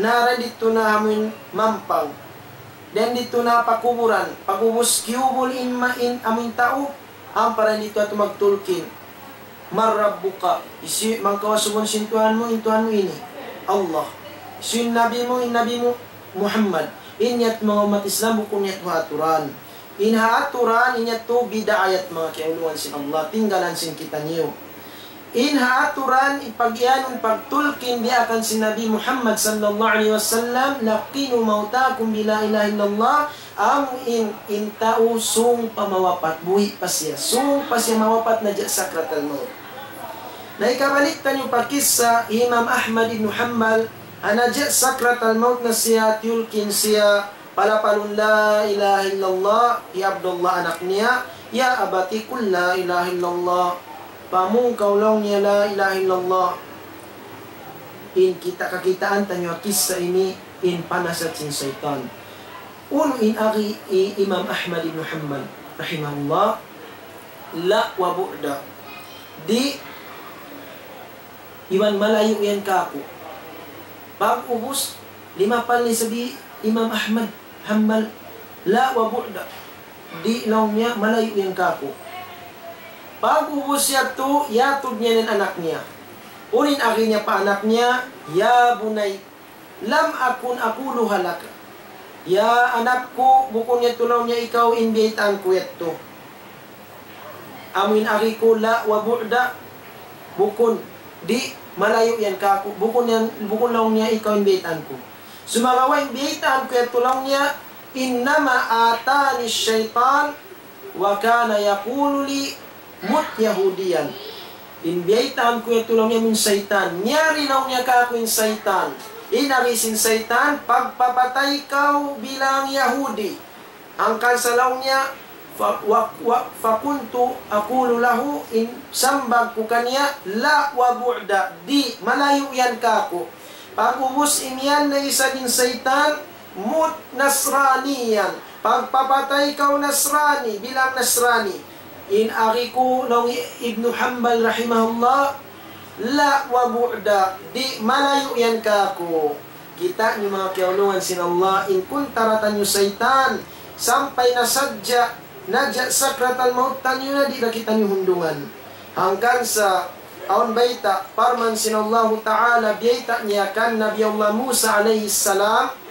na dayn ditu na amu in mampang. Dayn ditu na pa kuburan, pag'ubus kiyubul in ma-, in amu in tau, ampa dayn ditu yadtu magtulkin. من ربك؟ Hisiyu in kawasuban sin Tuhan mu? In Tuhan mu ini, Allah. Hisiyu in Nabi mu? In Nabi mu, Muhammad. In yadtu manga ummat Islam, bukun yadtu ha aturan. In ha aturan, in yadtu bid'a yadtu manga kiyaulungan sin Allah, tinggalan sin kitaniyu. In ha aturan, in pag-iyanun pagtulkin diyaak sin Nabi Muhammad sallallahu alayhi wasallam, لقنوا موتاكم بلا إله إلا الله, amu in, in tau sung pa mawapat, buhi' pa siya. Sung pa siya mawapat naja' sakratal maut. Na hikabalik taniyu pa kissa Imam Ahmad ibn Hanbal, ha naja' sakratal maut na siya, tiyulkin siya, palapalun la ilaha illallah, hi Abdullah anak niya, يا أبت قل لا إله إلا الله. Pamung kaw laung niya la ilaha illallah. In kita kakitaan taniyu ha kissa ini, in panasat sin saytan. Unu in agi hi Imam Ahmad ibn Hanbal, rahimahullah, لا وبعدا. Di' iban malayu' yan kāku'. Pag'ubus, limapal na isab hi Imam Ahmad Hanbal, لا وبعدا. Di' laung niya malayu' yan kāku'. Pag'ubus yadtu, iyatud niya in anak niya. Unu in agi niya pa anak niya, يا بني لم أكن أقولها لك. Ya anak ku, bukun yadtu laung niya ikaw in biyaytaan ku yadtu. Amu in agi ku لا وبعدا, bukun, di' malayu' yan kāku', bukun yan, bukun laung niya ikaw in biyaytaan ku. Sumagawa' in biyaytaan ku yadtu laung niya, إنما أتاني الشيطان وكان يقول لي مت يهوديا. In biyaytaan ku yadtu laung niya in saytan. Miyari laung niya kāku' in saytan. In agi sin saytan, pagpapatay kaw bilang Yahudi. Hangkan sa laung niya, fa-, wa-, wa-, فكنت أقول له, in sambag ku kaniya, لا وبعدا, di', malayu' yan kāku'. Pag'ubus imiyan na isab in saytan, مت نصرانيا, pagpapatay kaw Nasrani, bilang Nasrani. In agi ku laung hi Ibnu Hanbal rahimahullah, لا وبعدا, di' malayu' yan kāku'. Kita' niyu manga kiyaulungan sin Allah, in kuntara taniyu saytan, sampay na sadja, naja' sakratal maut taniyu na di' da kitaniyu hundungan. Hangkan sa awn bayta', parman sin Allahu Ta'ala, biyayta' niya kan Nabi Allah Musa alayhi salam,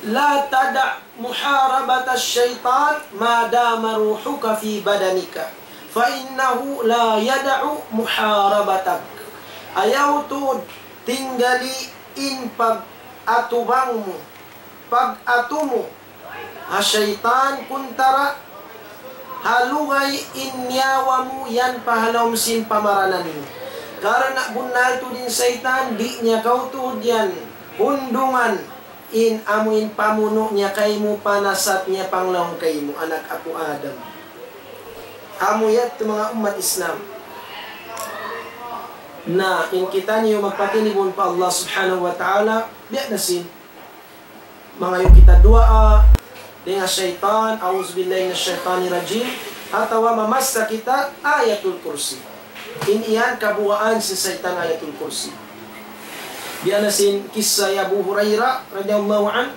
لا تدع محاربة الشيطان ما دام روحك في بدنك، فإنه لا يدع محاربتك. Ayaw tuud tinggali in pag-atubang mu, pag-atu mu, ha saytan kuntara ha lugay in nyawa mu yan pa ha lawm sin pamaranan mu. Karna' bunnal tuud in saytan, di' niya kaw tuud yan hundungan in amu in pamunu' niya kaymu, panasat niya panglaung kaymu, anak apu' Adam. Amu yadtu manga ummat Islam. Na, in kitaniyu magpatilibun pa Allah Subhanahu wa Ta'ala, biya' na sin Mangayu' kita duwaa dayn ha saytan, "A'udhu billahi minash shaytanir rajim," atawa mamassa kita Ayatul Kursi. In yan kabugaan sin saytan Ayatul Kursi. Biya' na sin kissa hi Abu Hurairah radiyallahu anhu,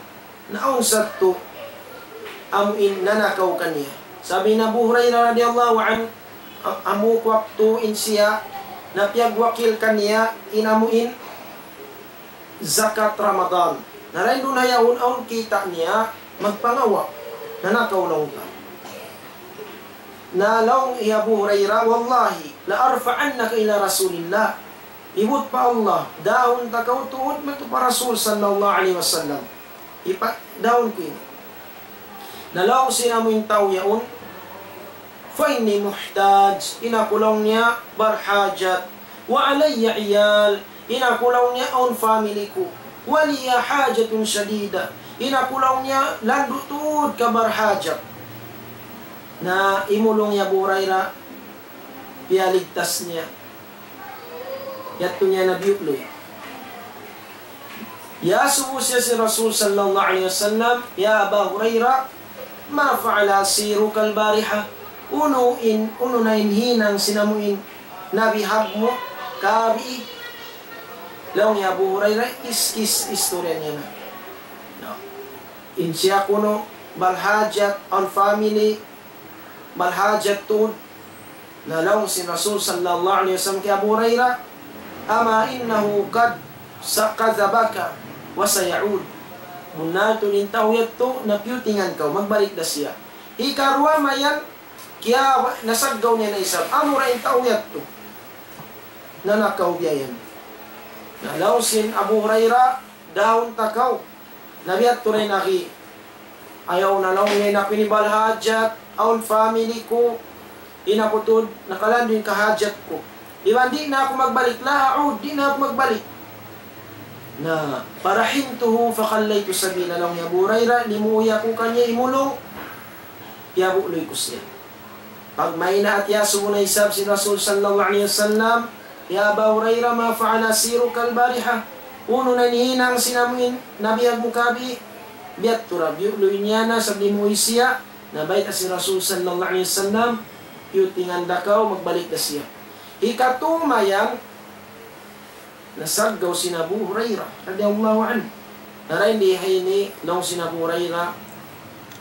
na awn sadtu amu in nanakaw kaniya. Sabab hi Abu Hurairah radiyallahu anhu, a-, amu waktu in siya na piyagwakil kaniya in amu in zakat Ramadan. Na dayn duun ha yaun awn kita' niya magpangawa'. Nanakaw laung ta. Na laung hi Abu Hurairah, "Wallahi, la arfa'annaka ila Rasulillah." Ibut pa Allah, dahun ta kaw tuud madtu pa Rasul sallallahu alayhi wasallam. Ipa-, dahun ku ini. Na laung sin amu in tau yaun, "Fa inni muhtaj," in aku laung niya barhajat. "Wa alayya iyal," in aku laung niya awn family ku. "Wa liya hajatun shadida," in aku laung niya landu' tuud kabarhajat. Na imulung hi Abu Hurairah, piyaligtas niya. Yadtu niya na biyu'luy. Iyasubu siya sin Rasul sallallahu alayhi wasallam, "Ya Aba Hurairah, ma fa'ala asiruka al-bariha?" Unu in, unu na in hinang sin amu in nabihag mu kagabii? Laung hi Abu Hurairah, is-, is-, istorya niya na. No. In siya kunu' barhajat, awn family, barhajat tuud. Na laung sin Rasul sallallahu alayhi wasallam kay Abu Hurairah, "Ama innahu qad sa-, kadhabaka wa saya'ud." Bunnal tuud in tau yadtu na piyutingan kaw, magbalik da siya. Hikaruwa mayan, kiya-, nasaggaw niya na isab. Amura in tau yadtu nanakaw biya' yan. Na laung sin Abu Hurairah, dahun ta kaw. Na biya' tuud in agi. Ayaw na laung niya in aku ini barhajat, awn family ku, in aku tuud nakalandu' in kahajat ku. Iban di' na aku magbalik, la a'ud, di' na aku magbalik. Na, فرحمته فخليت سبيله, laung hi Abu Hurairah, limuuy aku kaniya imulung, piyabu'luy ku siya. Pagmayna'at iyasubu na isab sin Rasul sallallahu alayhi wasallam, "Ya Aba Hurairah, ma fa'ala asiruka al-bariha?" Unu na in hinang sin amu in nabihag mu kagabii? Biya' tuud, biyu'luy niya na, sabab limuuy siya, na bayta' sin Rasul sallallahu alayhi wasallam, piyutingan da kaw, magbalik da siya. Hikatu mayan, nasaggaw sin Abu Hurairah radiyallahu anhu. Na dayn di ha ini, laung sin Abu Hurairah,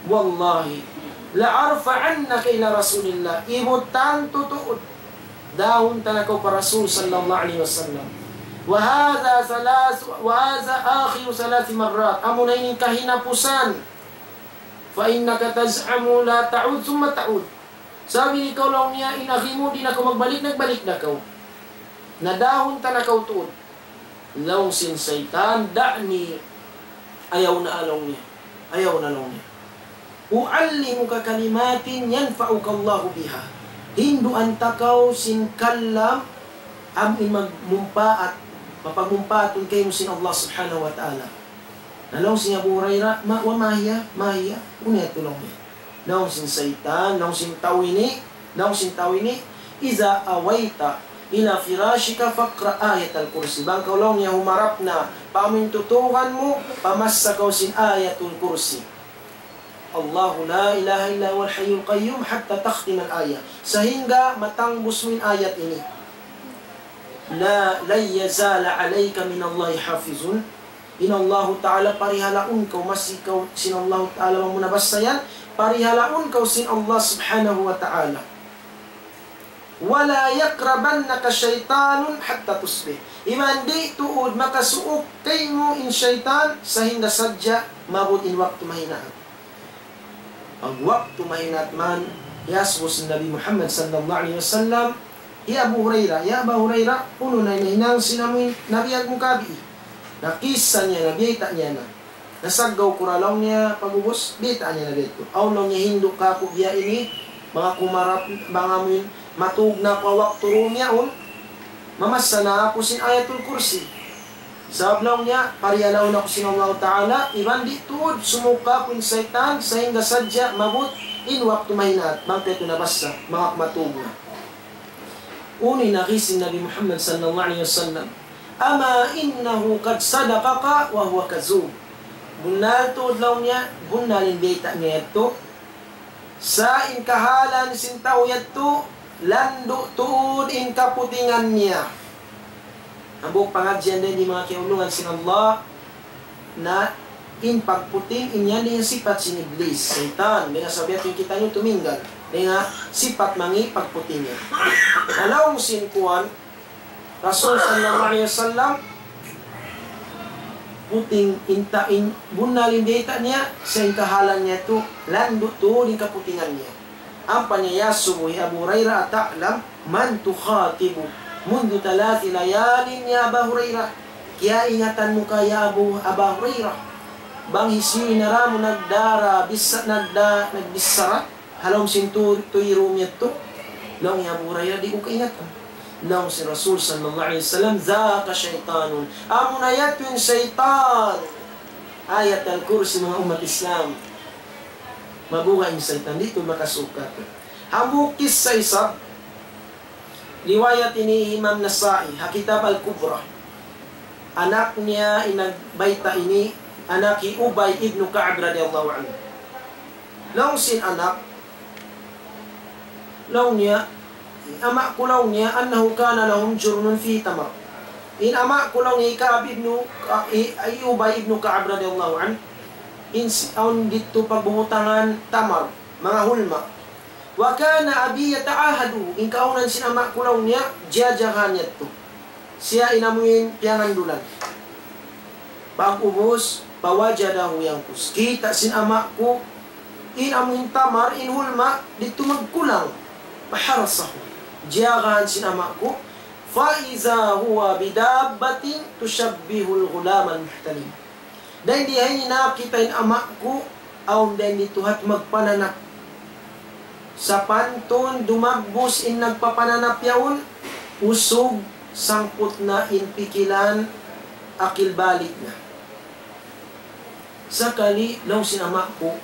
"Wallahi, la arfa'annaka ila Rasulillah." Ibut tantu tuud. Dahun ta na kaw pa Rasul sallallahu alayhi wasallam. "Wa hadha thalath, wa hadha akhiru thalath marrat." Amu na ini kahinapusan. "Fa innaka taz'amu la ta'ud thumma ta'ud." Sabab ikaw laung niya, in agi mu, di' na kaw magbalik, nagbalik na kaw. Na dahun ta na kaw tuud. Laung sin saytan, "Da'ni, ayaw na laung niya. Ayaw na laung niya. أعلمك كلمات ينفعك الله بها." Hinduan ta kaw sin kalam, amu in magmumpaat, mapagmumpaatun kaymu sin Allah subhanahu wa ta'ala. Na laung sin Abu Hurairah, "Ma, wa ma hiya, ma hiya?" Unu yadtu laung niya. Laung sin saytan, laung sin tau ini, laung sin tau ini, "Idha awayta ila firashika faqra Ayatal Kursi." Bang kaw laung niya humarap na pa amu in tutugan mu, pamassa kaw sin Ayatul Kursi. "Allahu la ilaha illa huwal hayyul qayyum hatta takhtimal ayah." Sahingga matangbus mu in ayat ini. "La, lan yazala alayka minallahi hafizun." In Allahu Ta'ala parihalaun kaw, masi kaw sin Allahu Ta'ala, bang mu nabassa yan, parihalaun kaw sin Allah Subhanahu wa Ta'ala. "Wa la yaqrabannaka shaytanun hatta tusbih." Iban di' tuud makasuuk kaymu in saytan sahingga sadja maabut in waktu mahinaat. Pag waktu mahinaat man, iyasubu sin Nabi Muhammad sallallahu alayhi wasallam hi Abu Hurairah, "Ya Aba Hurairah, unu na in hinang sin amu in nabihag mu kagabii?" Na kissa niya na, biyayta' niya na. Nasaggaw ku ra laung niya pag'ubus, biyayta' niya na biya' yadtu. Awn laung niya hindu' kāku' biya' ini, bang aku humarap, bang amu in matug na aku ha waktu dūm yaun, mamassa na aku sin Ayatul Kursi. Sabab laung niya, parihalaun aku sin Allahu Ta'ala, iban di' tuud sumuuk kāku' in saytan, sahingga sadja maabut in waktu mahinaat, bang ku yadtu nabassa, bang aku matug na. Unu in agi sin Nabi Muhammad sallallahu alayhi wasallam, "Ama innahu qad sadaqaka wa huwa kadhub." Bunnal tuud laung niya, bunnal in bayta' niya yadtu. Sa' in kahalan sin tau yadtu, landu' tuud in kaputingan niya. Hambuuk pangadjian dayn di, manga kiyaulungan sin Allah, na in pagputing in yan in sipat sin Iblis, saytan. Dayn ha sabab yadtu in kitaniyu tuminggal. Dayn ha sipat mangi' pagputing yan. Na laung sin kuwan, Rasul sallallahu alayhi wasallam, puting in ta-, in bunnal in bayta' niya, sa' in kahalan niya yadtu, landu' tuud in kaputingan niya. Ampa niya iyasubu hi Abu Hurairah, أتعلم من تخاطب منذ ثلاث ليال يا أبا هريرة؟ Kiyaingatan mu ka ya Abu, Aba Hurairah, bang hisiyu in ara mu nagdara, bisa-, nagda-, nagbichara ha lawm sin tu-, tuyru yadtu? Laung hi Abu Hurairah, di' ku kaingatan. Laung sin Rasul sallallahu alayhi wasallam, ذاك شيطان. Amuna yadtu in saytan. Ayatul Kursi, manga ummat Islam. Mabuga' in saytan, di' tuud makasuuk. Hambuuk kissa isab, riwayat ini Imam Nasa'i, ha kitab Al-Kubra. Anak niya in nagbayta' ini, anak hi Ubay ibn Ka'ab radiyallahu anhu. Laung sin anak, laung niya, ama' ku laung niya, أنه كان لهم جرن فيه تمر. In ama' ku laung niya, Ka'ab ibn, hi, hi Ubay ibn Ka'ab radiyallahu anhu, in si-, awn didtu pagbubutangan tamar, manga hulma. وكان أبي يتعاهده. In kaawnan sin ama' ku laung niya, jiyajagahan yadtu. Siya in amuin piyangandulan. Pag'ubus, فوجده ينقص. Kita' sin ama' ku, in amuin tamar, in hulma, didtu magkulang. فحرسه. Jiyagahan sin ama' ku. فإذا هو بدابة تشبه الغلام المحتلم. Dayn di ha ini nakita' in ama' ku, awn dayn didtu hat magpananap. Sapantun dumagbus in nagpapananap yaun, usug sangput na in pikilan, akil balig na. Sakali laung sin ama' ku,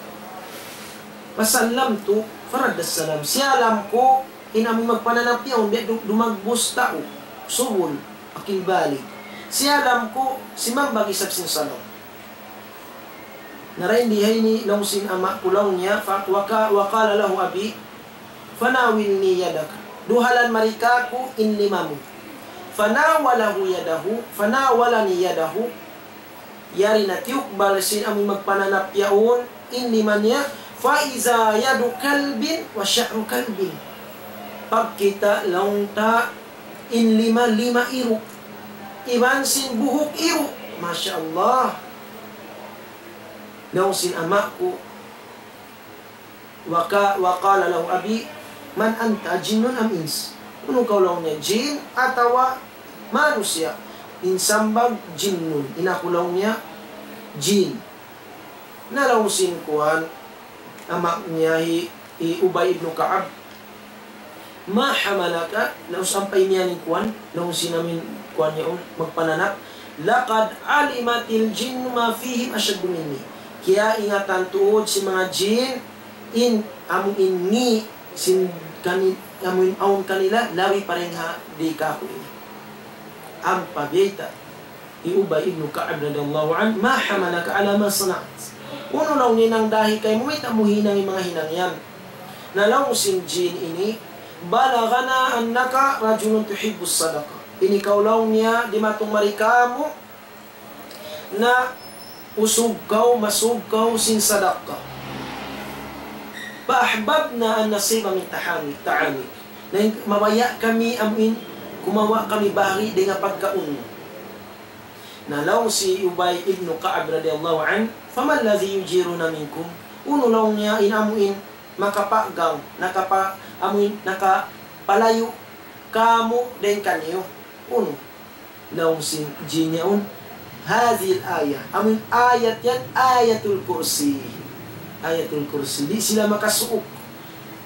فسلمت فرد السلام. Siyalam ku, in amu magpananap yaun, biya' du-, dumagbus tau, subul, akil balig. Siyalam ku, simambag isab sin salam. Na dayn di ha ini laung sin ama' ku laung niya, fa-, waka-, وقال له أبي فناولني يدك. Duhalan mari kāku' in lima mu. فناوله يده، فناولني يده. Yari na tiyukbal sin amu magpananap yaun in lima niya, فإذا يد كلب وشعر كلب. Pagkita' laung ta in lima, lima iru'. Iban sin buhuk iru'. Masha Allah. Laung sin ama' ku, وقا-، وقال له أبي من أنت أجن أم إنس؟ Unu kaw laung niya, jin atawa manusiya'? In sambag jinnun. In aku laung niya, jin. Na laung sin kuwan, ama' niya hi, hi Ubay ibn Ka'ab, ما حملك, laung sampay niya in kuwan, laung sin amuin kuwan yaun, magpananap, لقد علمت الجن ما فيهم أشد مني. Kiyaingatan tuud sin manga jin, in amuin ngi' sin kani-, amuin awn kanila, labi pa dayn ha di kāku' ini. Ampa biyayta' hi Ubay ibn Ka'ab radiyallahu anhu, ما حملك على ما صنعت؟ Unu laung niya in dahi kaymu mayta' mu hinang in manga hinang yan? Na laung sin jin ini, بلغنا أنك رجل تحب الصدقة. In ikaw laung niya, dimatung mari kāmu', na usug kaw, masug kaw sin sadaqah. فأحببنا أن نصيب من طعامك، طعامك. Na in-, mabaya' kami amuin, kumawa' kami bahagi' dayn ha pagkaun mu. Na laung hi Ubay ibn Ka'ab radiyallahu anhu, فمن الذي يجيرنا منكم؟ Unu laung niya in amuin makapagang, nakapa-, amuin nakapalayu' kāmu' dayn kaniyu? Unu? Laung sin jin yaun, هذه الآية. Amuin ayat yan, Ayatul Kursi. Ayatul Kursi. Di' sila makasuuk.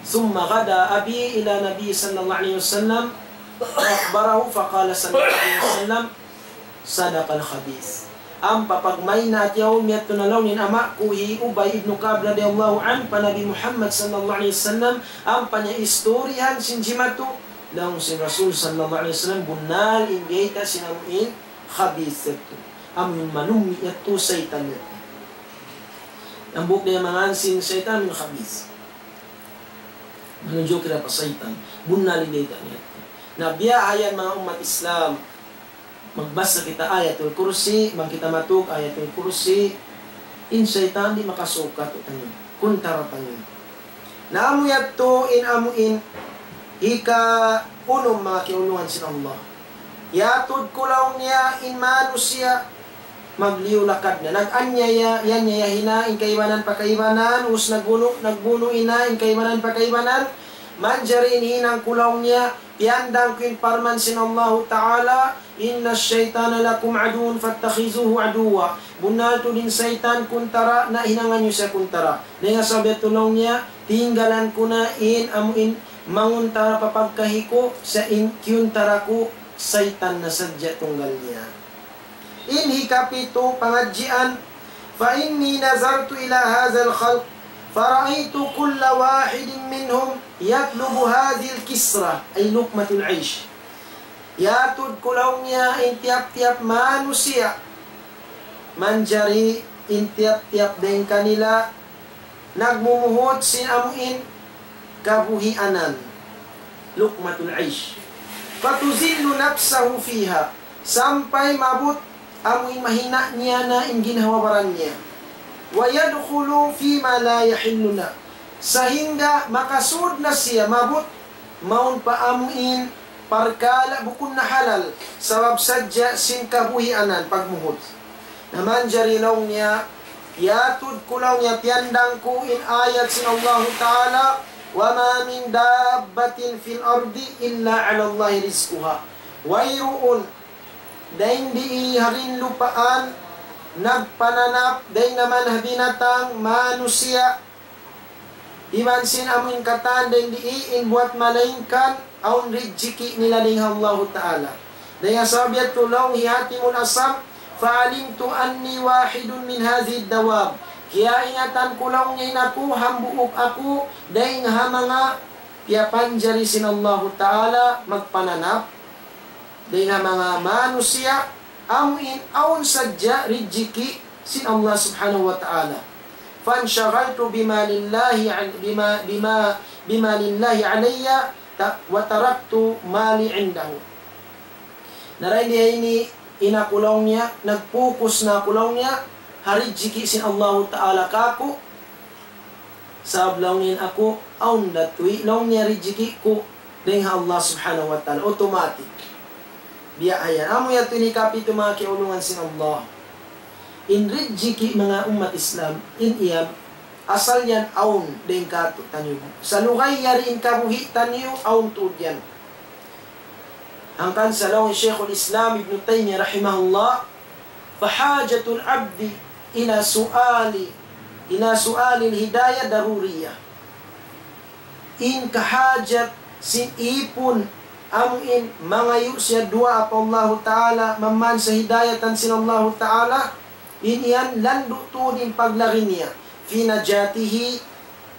ثم غدا أبي إلى النبي صلى الله عليه وسلم فأخبره فقال صلى الله عليه وسلم: صدق الخبيث. Ampa pagmaynat yaun, miyadtu na laung in ama' ku hi Ubay ibn Ka'ab radiyallahu anhu pa Nabi Muhammad sallallahu alayhi wasallam, ampa niya istoryahan sin jimatu, laung sin Rasul sallallahu alayhi wasallam, bunnal in biyayta' sin amuin khabith yadtu. Amuin malummi' yadtu, saytan yadtu. Hambuuk dayn ha manga ansi' sin saytan min khabith. Manunjuki da pa saytan. Bunnal in bayta' niya. Na biya' ha yan manga ummat Islam. Magbasa kita Ayatul Kursi, bang kita matug Ayatul Kursi, in saytan di' makasuuk kātu'niyu. Kuntara taniyu. Na amu yadtu in amu in hika-unum manga kiyaulungan sin Allah. Yatud ku laung niya in manusiya' magliyu lakad na. Nag-anyaya, yan niyahina in kaibanan pa kaibanan, us nagbunu', nagbunu' ina in kaibanan pa kaibanan. Manjari in hinang ku laung niya, piyandang ku in parman sin Allahu Ta'ala, إن الشيطان لكم عدو فاتخذوه عدوا. Bunnal tuud in saytan kuntara, na hinangan niyu siya kuntara. Dayn ha sabab yadtu laung niya, tinggalan ku na in amu in manguntara pa pagkahi ku, sa' in kiyuntara ku, saytan na sadja tunggal niya. In hikapitu pangadjian, فإني نظرت إلى هذا الخلق فرأيت كل واحد منهم يطلب هذه الكسرة، أي لقمة العيش. Yatud ku laung niya in tiyap-tiyap manusiya'. Manjari in tiyap-tiyap dayn kanila nagmumuhut sin amu in kabuhianan. لقمة العيش. فتذل نفسه فيها. Sampay maabut amu in mahina' niya na in ginhawa-baran niya. ويدخل فيما لا يحل له. Sahingga makasud na siya maabut mawn pa amu in parkala' bukun na halal, sabab sadja sin kabuhianan pagmuhut. Na manjari laung niya, yatud ku laung niya, piyandang ku in ayat sin Allahu Ta'ala, وما من دابة في الأرض إلا على الله رزقها. Wayruun dayn di ha lupaan nagpananap dayn ha manga binatang, manusiya', iban sin amu in katan dayn di in buwat malaingkan awn rijiki' nila dayn ha Allahu Ta'ala. Dayn ha sabab yadtu laung hi Hatimul Asam, فعلمت أني واحد من هذه الدواب. Kiyaingatan ku laung niya in aku, hambuuk aku, dayn ha manga piyapanjari sin Allahu Ta'ala magpananap. Dayn ha manga manusiya', amu in awn sadja rijiki' sin Allah Subhanahu wa Ta'ala. فانشغلت بما لله عل-، بما، بما، بما لله علي، ت-، وتركت ما لي عنده. Na dayn di ha ini, in aku laung niya, nag-focus na aku laung niya, ha rijiki' sin Allahu Ta'ala kāku', sabab laung niya in aku, awn da tuud laung niya rijiki' ku dayn ha Allah Subhanahu wa Ta'ala, automatic. Biya' ha yan. Amu yadtu in hikapitu manga kiyaulungan sin Allah. In rijiki' manga ummat Islam, in yan, asal yan awn dayn kātu'niyu. Sa' lugay yari in kabuhi' taniyu, awn tuud yan. Hangkan sa laung hi Shaykhul Islam Ibn Taymiyyah rahimahullah, فحاجة العبد إلى سؤال، إلى سؤال الهداية ضرورية. In kahajat sin ipun amu in mangayu' siya duwaa pa Allahu Ta'ala, mamman sa hidayatan sin Allahu Ta'ala, in yan landu' tuud in paglari niya. في نجاته,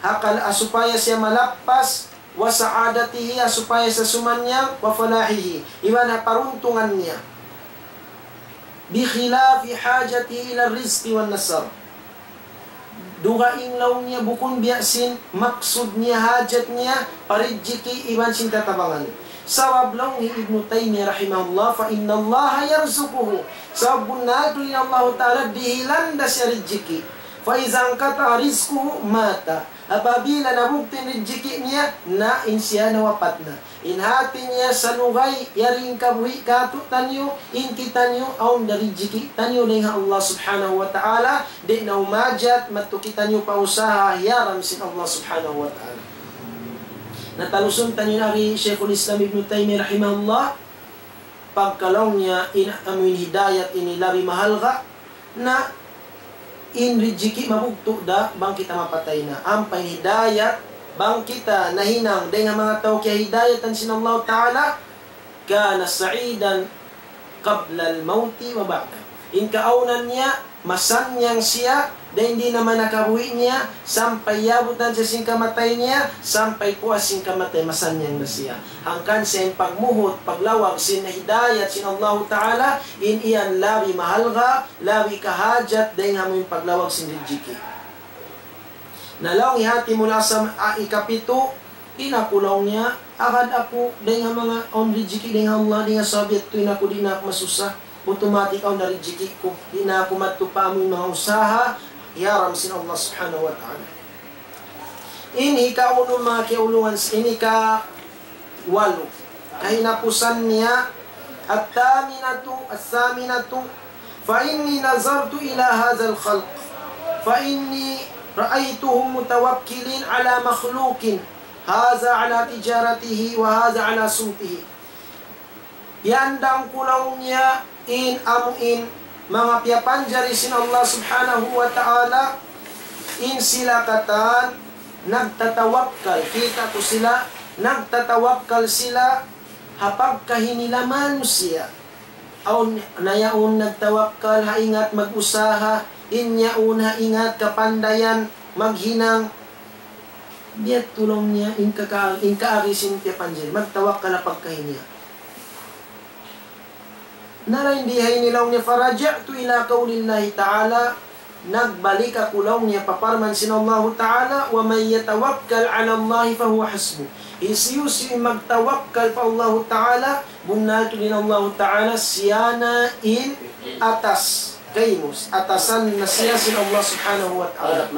ha kal-, ha supaya siya malappas, وسعادته, ha supaya siya sumannang, وفلاحه, iban ha paruntungan niya. بخلاف حاجته إلى الرزق والنصر. Dugaing laung niya bukun biya' sin maksud niya, hajat niya, pa rijiki' iban sin tatabangan. Sabab laung hi Ibnu Taymiyyah rahimahullah, فإن الله يرزقه. Sabab bunnal tuud in Allahu Ta'ala dihilan da siya rijiki'. فإذا انقطع رزقه مات. Apabila nabugtu' in rijiki' niya, na in siya nawapat na. In hati niya sa' lugay, yari in kabuhi' kātu'niyu, in kitaniyu, awn da rijiki' taniyu dayn ha Allah Subhanahu wa Ta'ala, di' na umajat, madtu kitaniyu pa usaha, hiyaram sin Allah Subhanahu wa Ta'ala. Na talusun taniyu in agi Shaykhul Islam Ibn Taymiyyah rahimahullah, pagka laung niya in amu in hidayat ini labi mahalga', na in rijiki' mabugtu' da bang kita mapatay na. Ampa in hidayat, bang kita nahinang dayn ha manga tau kiyahidayatan sin Allah Ta'ala, كان سعيدا قبل الموت وبعده. In kaawnan niya, masannyang siya, dayn di na manga kabuhi' niya, sampay yabutan siya sin kamatay niya, sampay puas sin kamatay, masannyang na siya. Hangkan sa in pagmuhut, paglawag sin hidayat sin Allahu Ta'ala, in yan labi mahalga', labi kahajat dayn ha amu in paglawag sin rijiki'. Na laung hi Hatimul Asam, a, ikapitu, in aku laung niya, agad aku, dayn ha manga awn rijiki' dayn ha Allah, dayn ha sabab yadtu in aku di' na aku masusa, automatic awn na rijiki' ku, di' na aku madtu pa amu in manga usaha, hiyaram sin Allah Subhanahu wa Ta'ala. In hikaunum manga kiyaulungan, in hika walu. Kahinapusan niya, الثامنة، الثامنة، فإني نظرت إلى هذا الخلق، فإني رأيتهم متوكلين على مخلوق، هذا على تجارته وهذا على سمطه. Piyandang ku laung niya in amu in manga piyapanjari sin Allah Subhanahu wa Ta'ala, in sila katan nagtatawakkal, kita' ku sila, nagtatawakkal sila ha pagkahi nila manusiya'. Awn na yaun nagtawakkal ha ingat mag-usaha, in yaun ha ingat kapandayan maghinang. Biya' tu laung niya in kaka-, in kaagi sin piyapanjari, magtawakkal ha pagkahi niya. Na dayn di ha ini laung niya, فرجعت إلى قول الله تعالى, nagbalik aku laung niya pa parman sin Allahu Ta'ala, ومن يتوكل على الله فهو حسبه. Hisiyu-siyu in magtawakkal pa Allahu Ta'ala, bunnal tuud in Allahu Ta'ala, siya na in atas kaymu, atasan na siya sin Allah Subhanahu wa Ta'ala.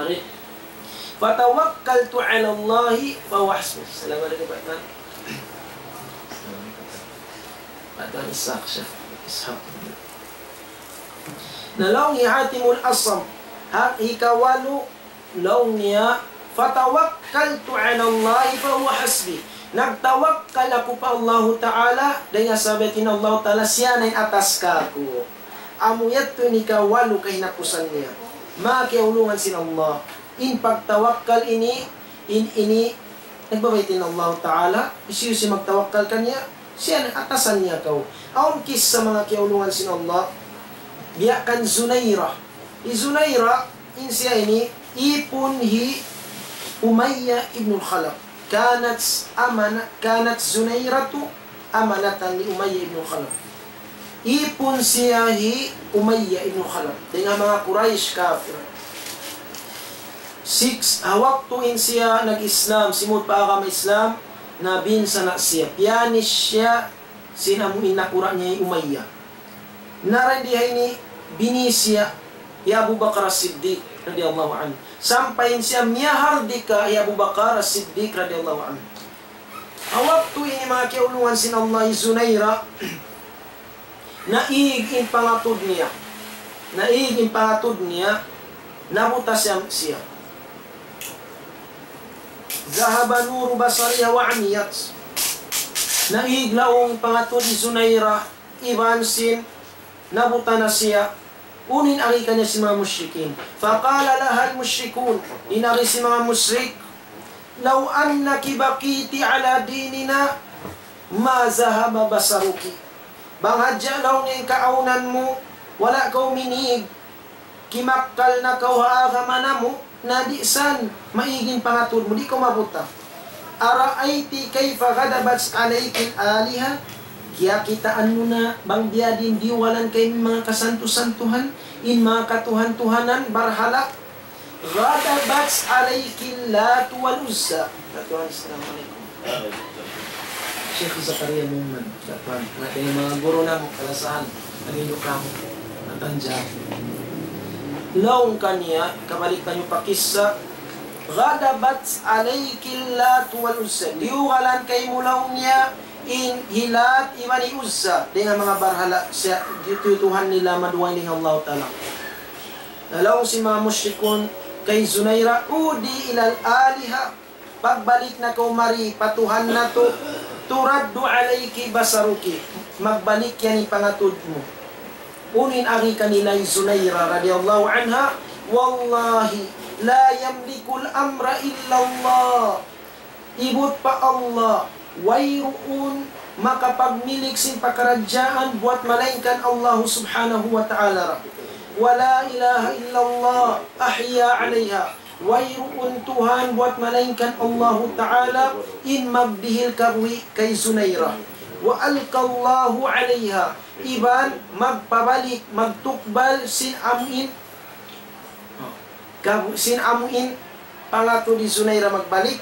فتوكلت على الله فهو حسبي. Assalamu alaykum, Pak Tan. Pak Tan Ishak, Sheikh Ishak. Na laung hi Hatimul Asam, ha, hikawalu laung niya, فتوكلت على الله فهو حسبي. Nagtawakkal aku pa Allahu Ta'ala, dayn ha sabab in Allahu Ta'ala, siya na in atas kāku'. Amu yadtu in hikawalu kahinapusan niya. Manga kiyaulungan sin Allah. In pagtawakkal ini, in ini, nagbabayta' in Allahu Ta'ala, hisiyu-siyu magtawakkal kaniya, siya na atasan niya kaw. Awn kissa manga kiyaulungan sin Allah, biya' kan Zunaira. Hi Zunaira, in siya ini, ipun hi Umayyah ibn Khalaf. كانت أمانة، كانت زنيرة أمانة لأمية بن خلف. Ipun siya hi Umayyah ibn Khalaf dayn ha manga Quraysh kafir. Six, ha waktu in siya nag-Islam, simud pa agama Islam, nabinsana' siya, piyanis siya sin amu in nakura' niya hi Umayyah. Na dayn di ha ini, binis siya hi Abu Bakar As-Siddiq radiyallahu anhu. Sampay in siya miyahardika hi Abu Bakar As-Siddiq radiyallahu anhu. Ha waktu ini, manga kiyaulungan sin Allah, hi Zunaira, naig in pangatud niya. Naig in pangatud niya, nabuta siya, siya. ذهب نور بصرها وعميت. Naig laung in pangatud hi Zunaira, iban sin nabuta na siya. Unu in agi kaniya sin manga mushrikin? فقال لها المشركون, in agi sin manga mushrik, لو أنك بقيت على ديننا ما ذهب بصرك. Bang hadja laung in kaawnan mu, wala' kaw minig, kimakkal na kaw ha agama namu', na di' san maig in pangatud mu, di' kaw mabuta. أرأيت كيف غضبت عليك الآلهة؟ Kiyakitaan mu na bang biyadiin diyugalan kaymu in manga kasantu-santuhan, in manga katuhan-tuhanan, barhala'. غضبت عليك اللات والعزى. Katuhan, assalamu alaykum. Sheikh Zakaria Muhammad, katuhan. Natu' in manga guru namu', kalasahan, naginduk namu', natanjak. Laung kaniya, kabalik taniyu pa kissa, غضبت عليك اللات والعزى. Diyugalan kaymu laung niya in hi Lat iban hi Uzza, dayn ha manga barhala' siya, di-, tuytuhan nila maduwa dayn ha Allah Ta'ala. Na laung sin manga mushrikun kay Zunaira, عودي إلى الآلهة. Pagbalik na kaw mari pa Tuhan natu', ترد عليك بصرك. Magbalik yan in pangatud mu. Unu in agi kanila hi Zunaira radiyallahu anha, والله لا يملك الأمر إلا الله. Ibut pa Allah, wayruun makapagmilik sin pakaradjaan buwat malaingkan Allah Subhanahu wa Ta'ala ra. ولا إله إلا الله أحيا عليها. Wayruun Tuhan buwat malaingkan Allahu Ta'ala in magdihil kabuhi' kay Zunaira. وألقى الله عليها. Iban magpabalik, magtukbal sin amuin, kabu-, sin amuin Pangatud hi Zunaira magbalik.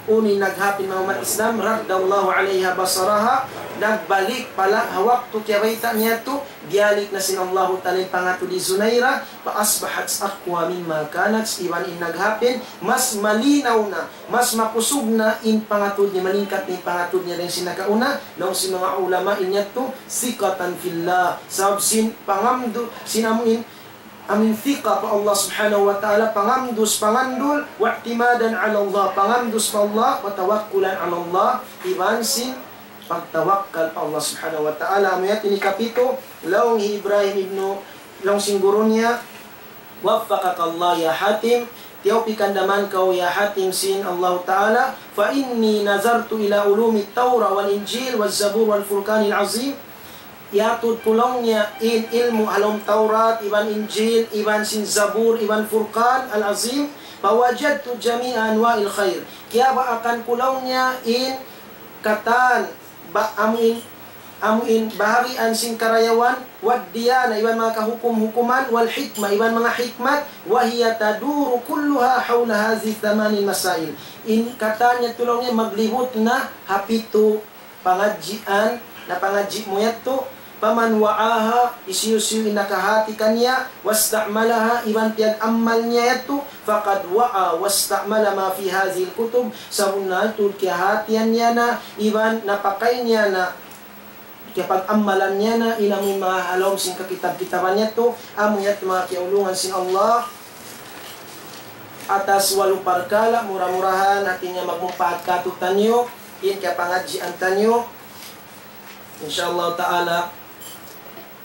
Unu in naghapin, manga ummat Islam, رد الله عليها بصرها, nagbalik pala ha waktu kiyabayta' niya yadtu, biyalik na sin Allahu Ta'ala in pangatud hi Zunaira, فأصبحت أقوى مما كانت, iban in naghapin, mas malinaw na, mas makusug na in pangatud niya, malingkat na in pangatud niya dayn sin nakauna, laung sin manga ulama in yadtu, ثقة في الله, sabab sin pangamdu, sin amuin, amuin ثقة pa Allah Subhanahu wa Ta'ala, pangandus, pangandul, واعتمادا على الله, pangandus pa Allah, وتوكلا على الله, iban sin pagtawakkal pa Allah Subhanahu wa Ta'ala. Amu yadtu in ikapitu, laung hi Ibrahim ibnu, laung sin guru niya, وفقك الله يا حاتم, tiyawpikan da man kaw ya Hatim sin Allahu Ta'ala, فإني نظرت إلى علوم التوراة والإنجيل والزبور والفرقان العظيم, iyatud ku laung niya in ilmu' ha lawm Tawrat, iban Injil, iban sin Zabur, iban Furqan al-Azim, فوجدت جميع أنواع الخير. Kiyabaakan ku laung niya in katan, ba-, amuin, amuin baharian sin karayawan, والديانة, iban manga kahukum-hukuman, والحكمة, iban manga hikmat, وهي تدور كلها حول هذه الثمان مسائل. In katan yadtu laung niya maglibut na ha pitu pangadjian, na pangadji' mu yadtu, فمن وعاها, hisiyu-siyu in nakahati kaniya, واستعملها, iban piyag-ammal niya yadtu, فقد وعى واستعمل ما في هذه الكتب, sabunnal tuud kiyahatihan niya na, iban napakay niya na, kiyapag-ammalan niya na, in amuin manga ha lawm sin kakitab-kitaban yadtu, amu yadtu manga kiyaulungan sin Allah, atas walu parkala', mura-murahan, hati niya magmumpaat kātu'niyu, in kapangadjian taniyu. Insya Allah Ta'ala,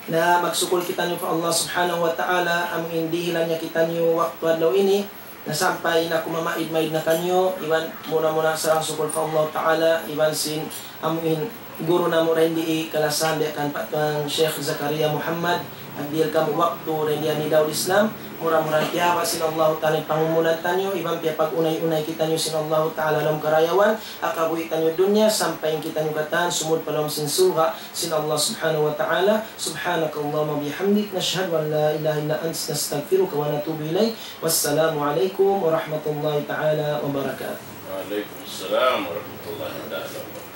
na magsukul kitaniyu pa Allah Subhanahu wa Ta'ala, amu in dihilan niya kitaniyu waktu adlaw ini, na sampay na kumamaid-maid na kaniyu, iban muna-muna sarang sukul pa Allah Ta'ala, iban sin amu in guru namu' dayn di kalasahan biya' kan pa tuwan Sheikh Zakaria Muhammad, nagdihil kamu waktu dayn di ha Nidaul Islam, mura-murahan piyahaba' sin Allah Ta'ala in pangumulan taniyu, iban piyapag-unay-unay kitaniyu sin Allah Ta'ala ha lawm karayawan, ha kabuhi' taniyu dunya, sampay in kitaniyu katan sumud pa lawm sin surga' sin Allah Subhanahu wa Ta'ala. سبحانك اللهم وبحمدك، نشهد أن لا إله إلا أنت، نستغفرك ونتوب إليك. والسلام عليكم ورحمة الله تعالى وبركاته. وعليكم السلام ورحمة الله تعالى وبركاته.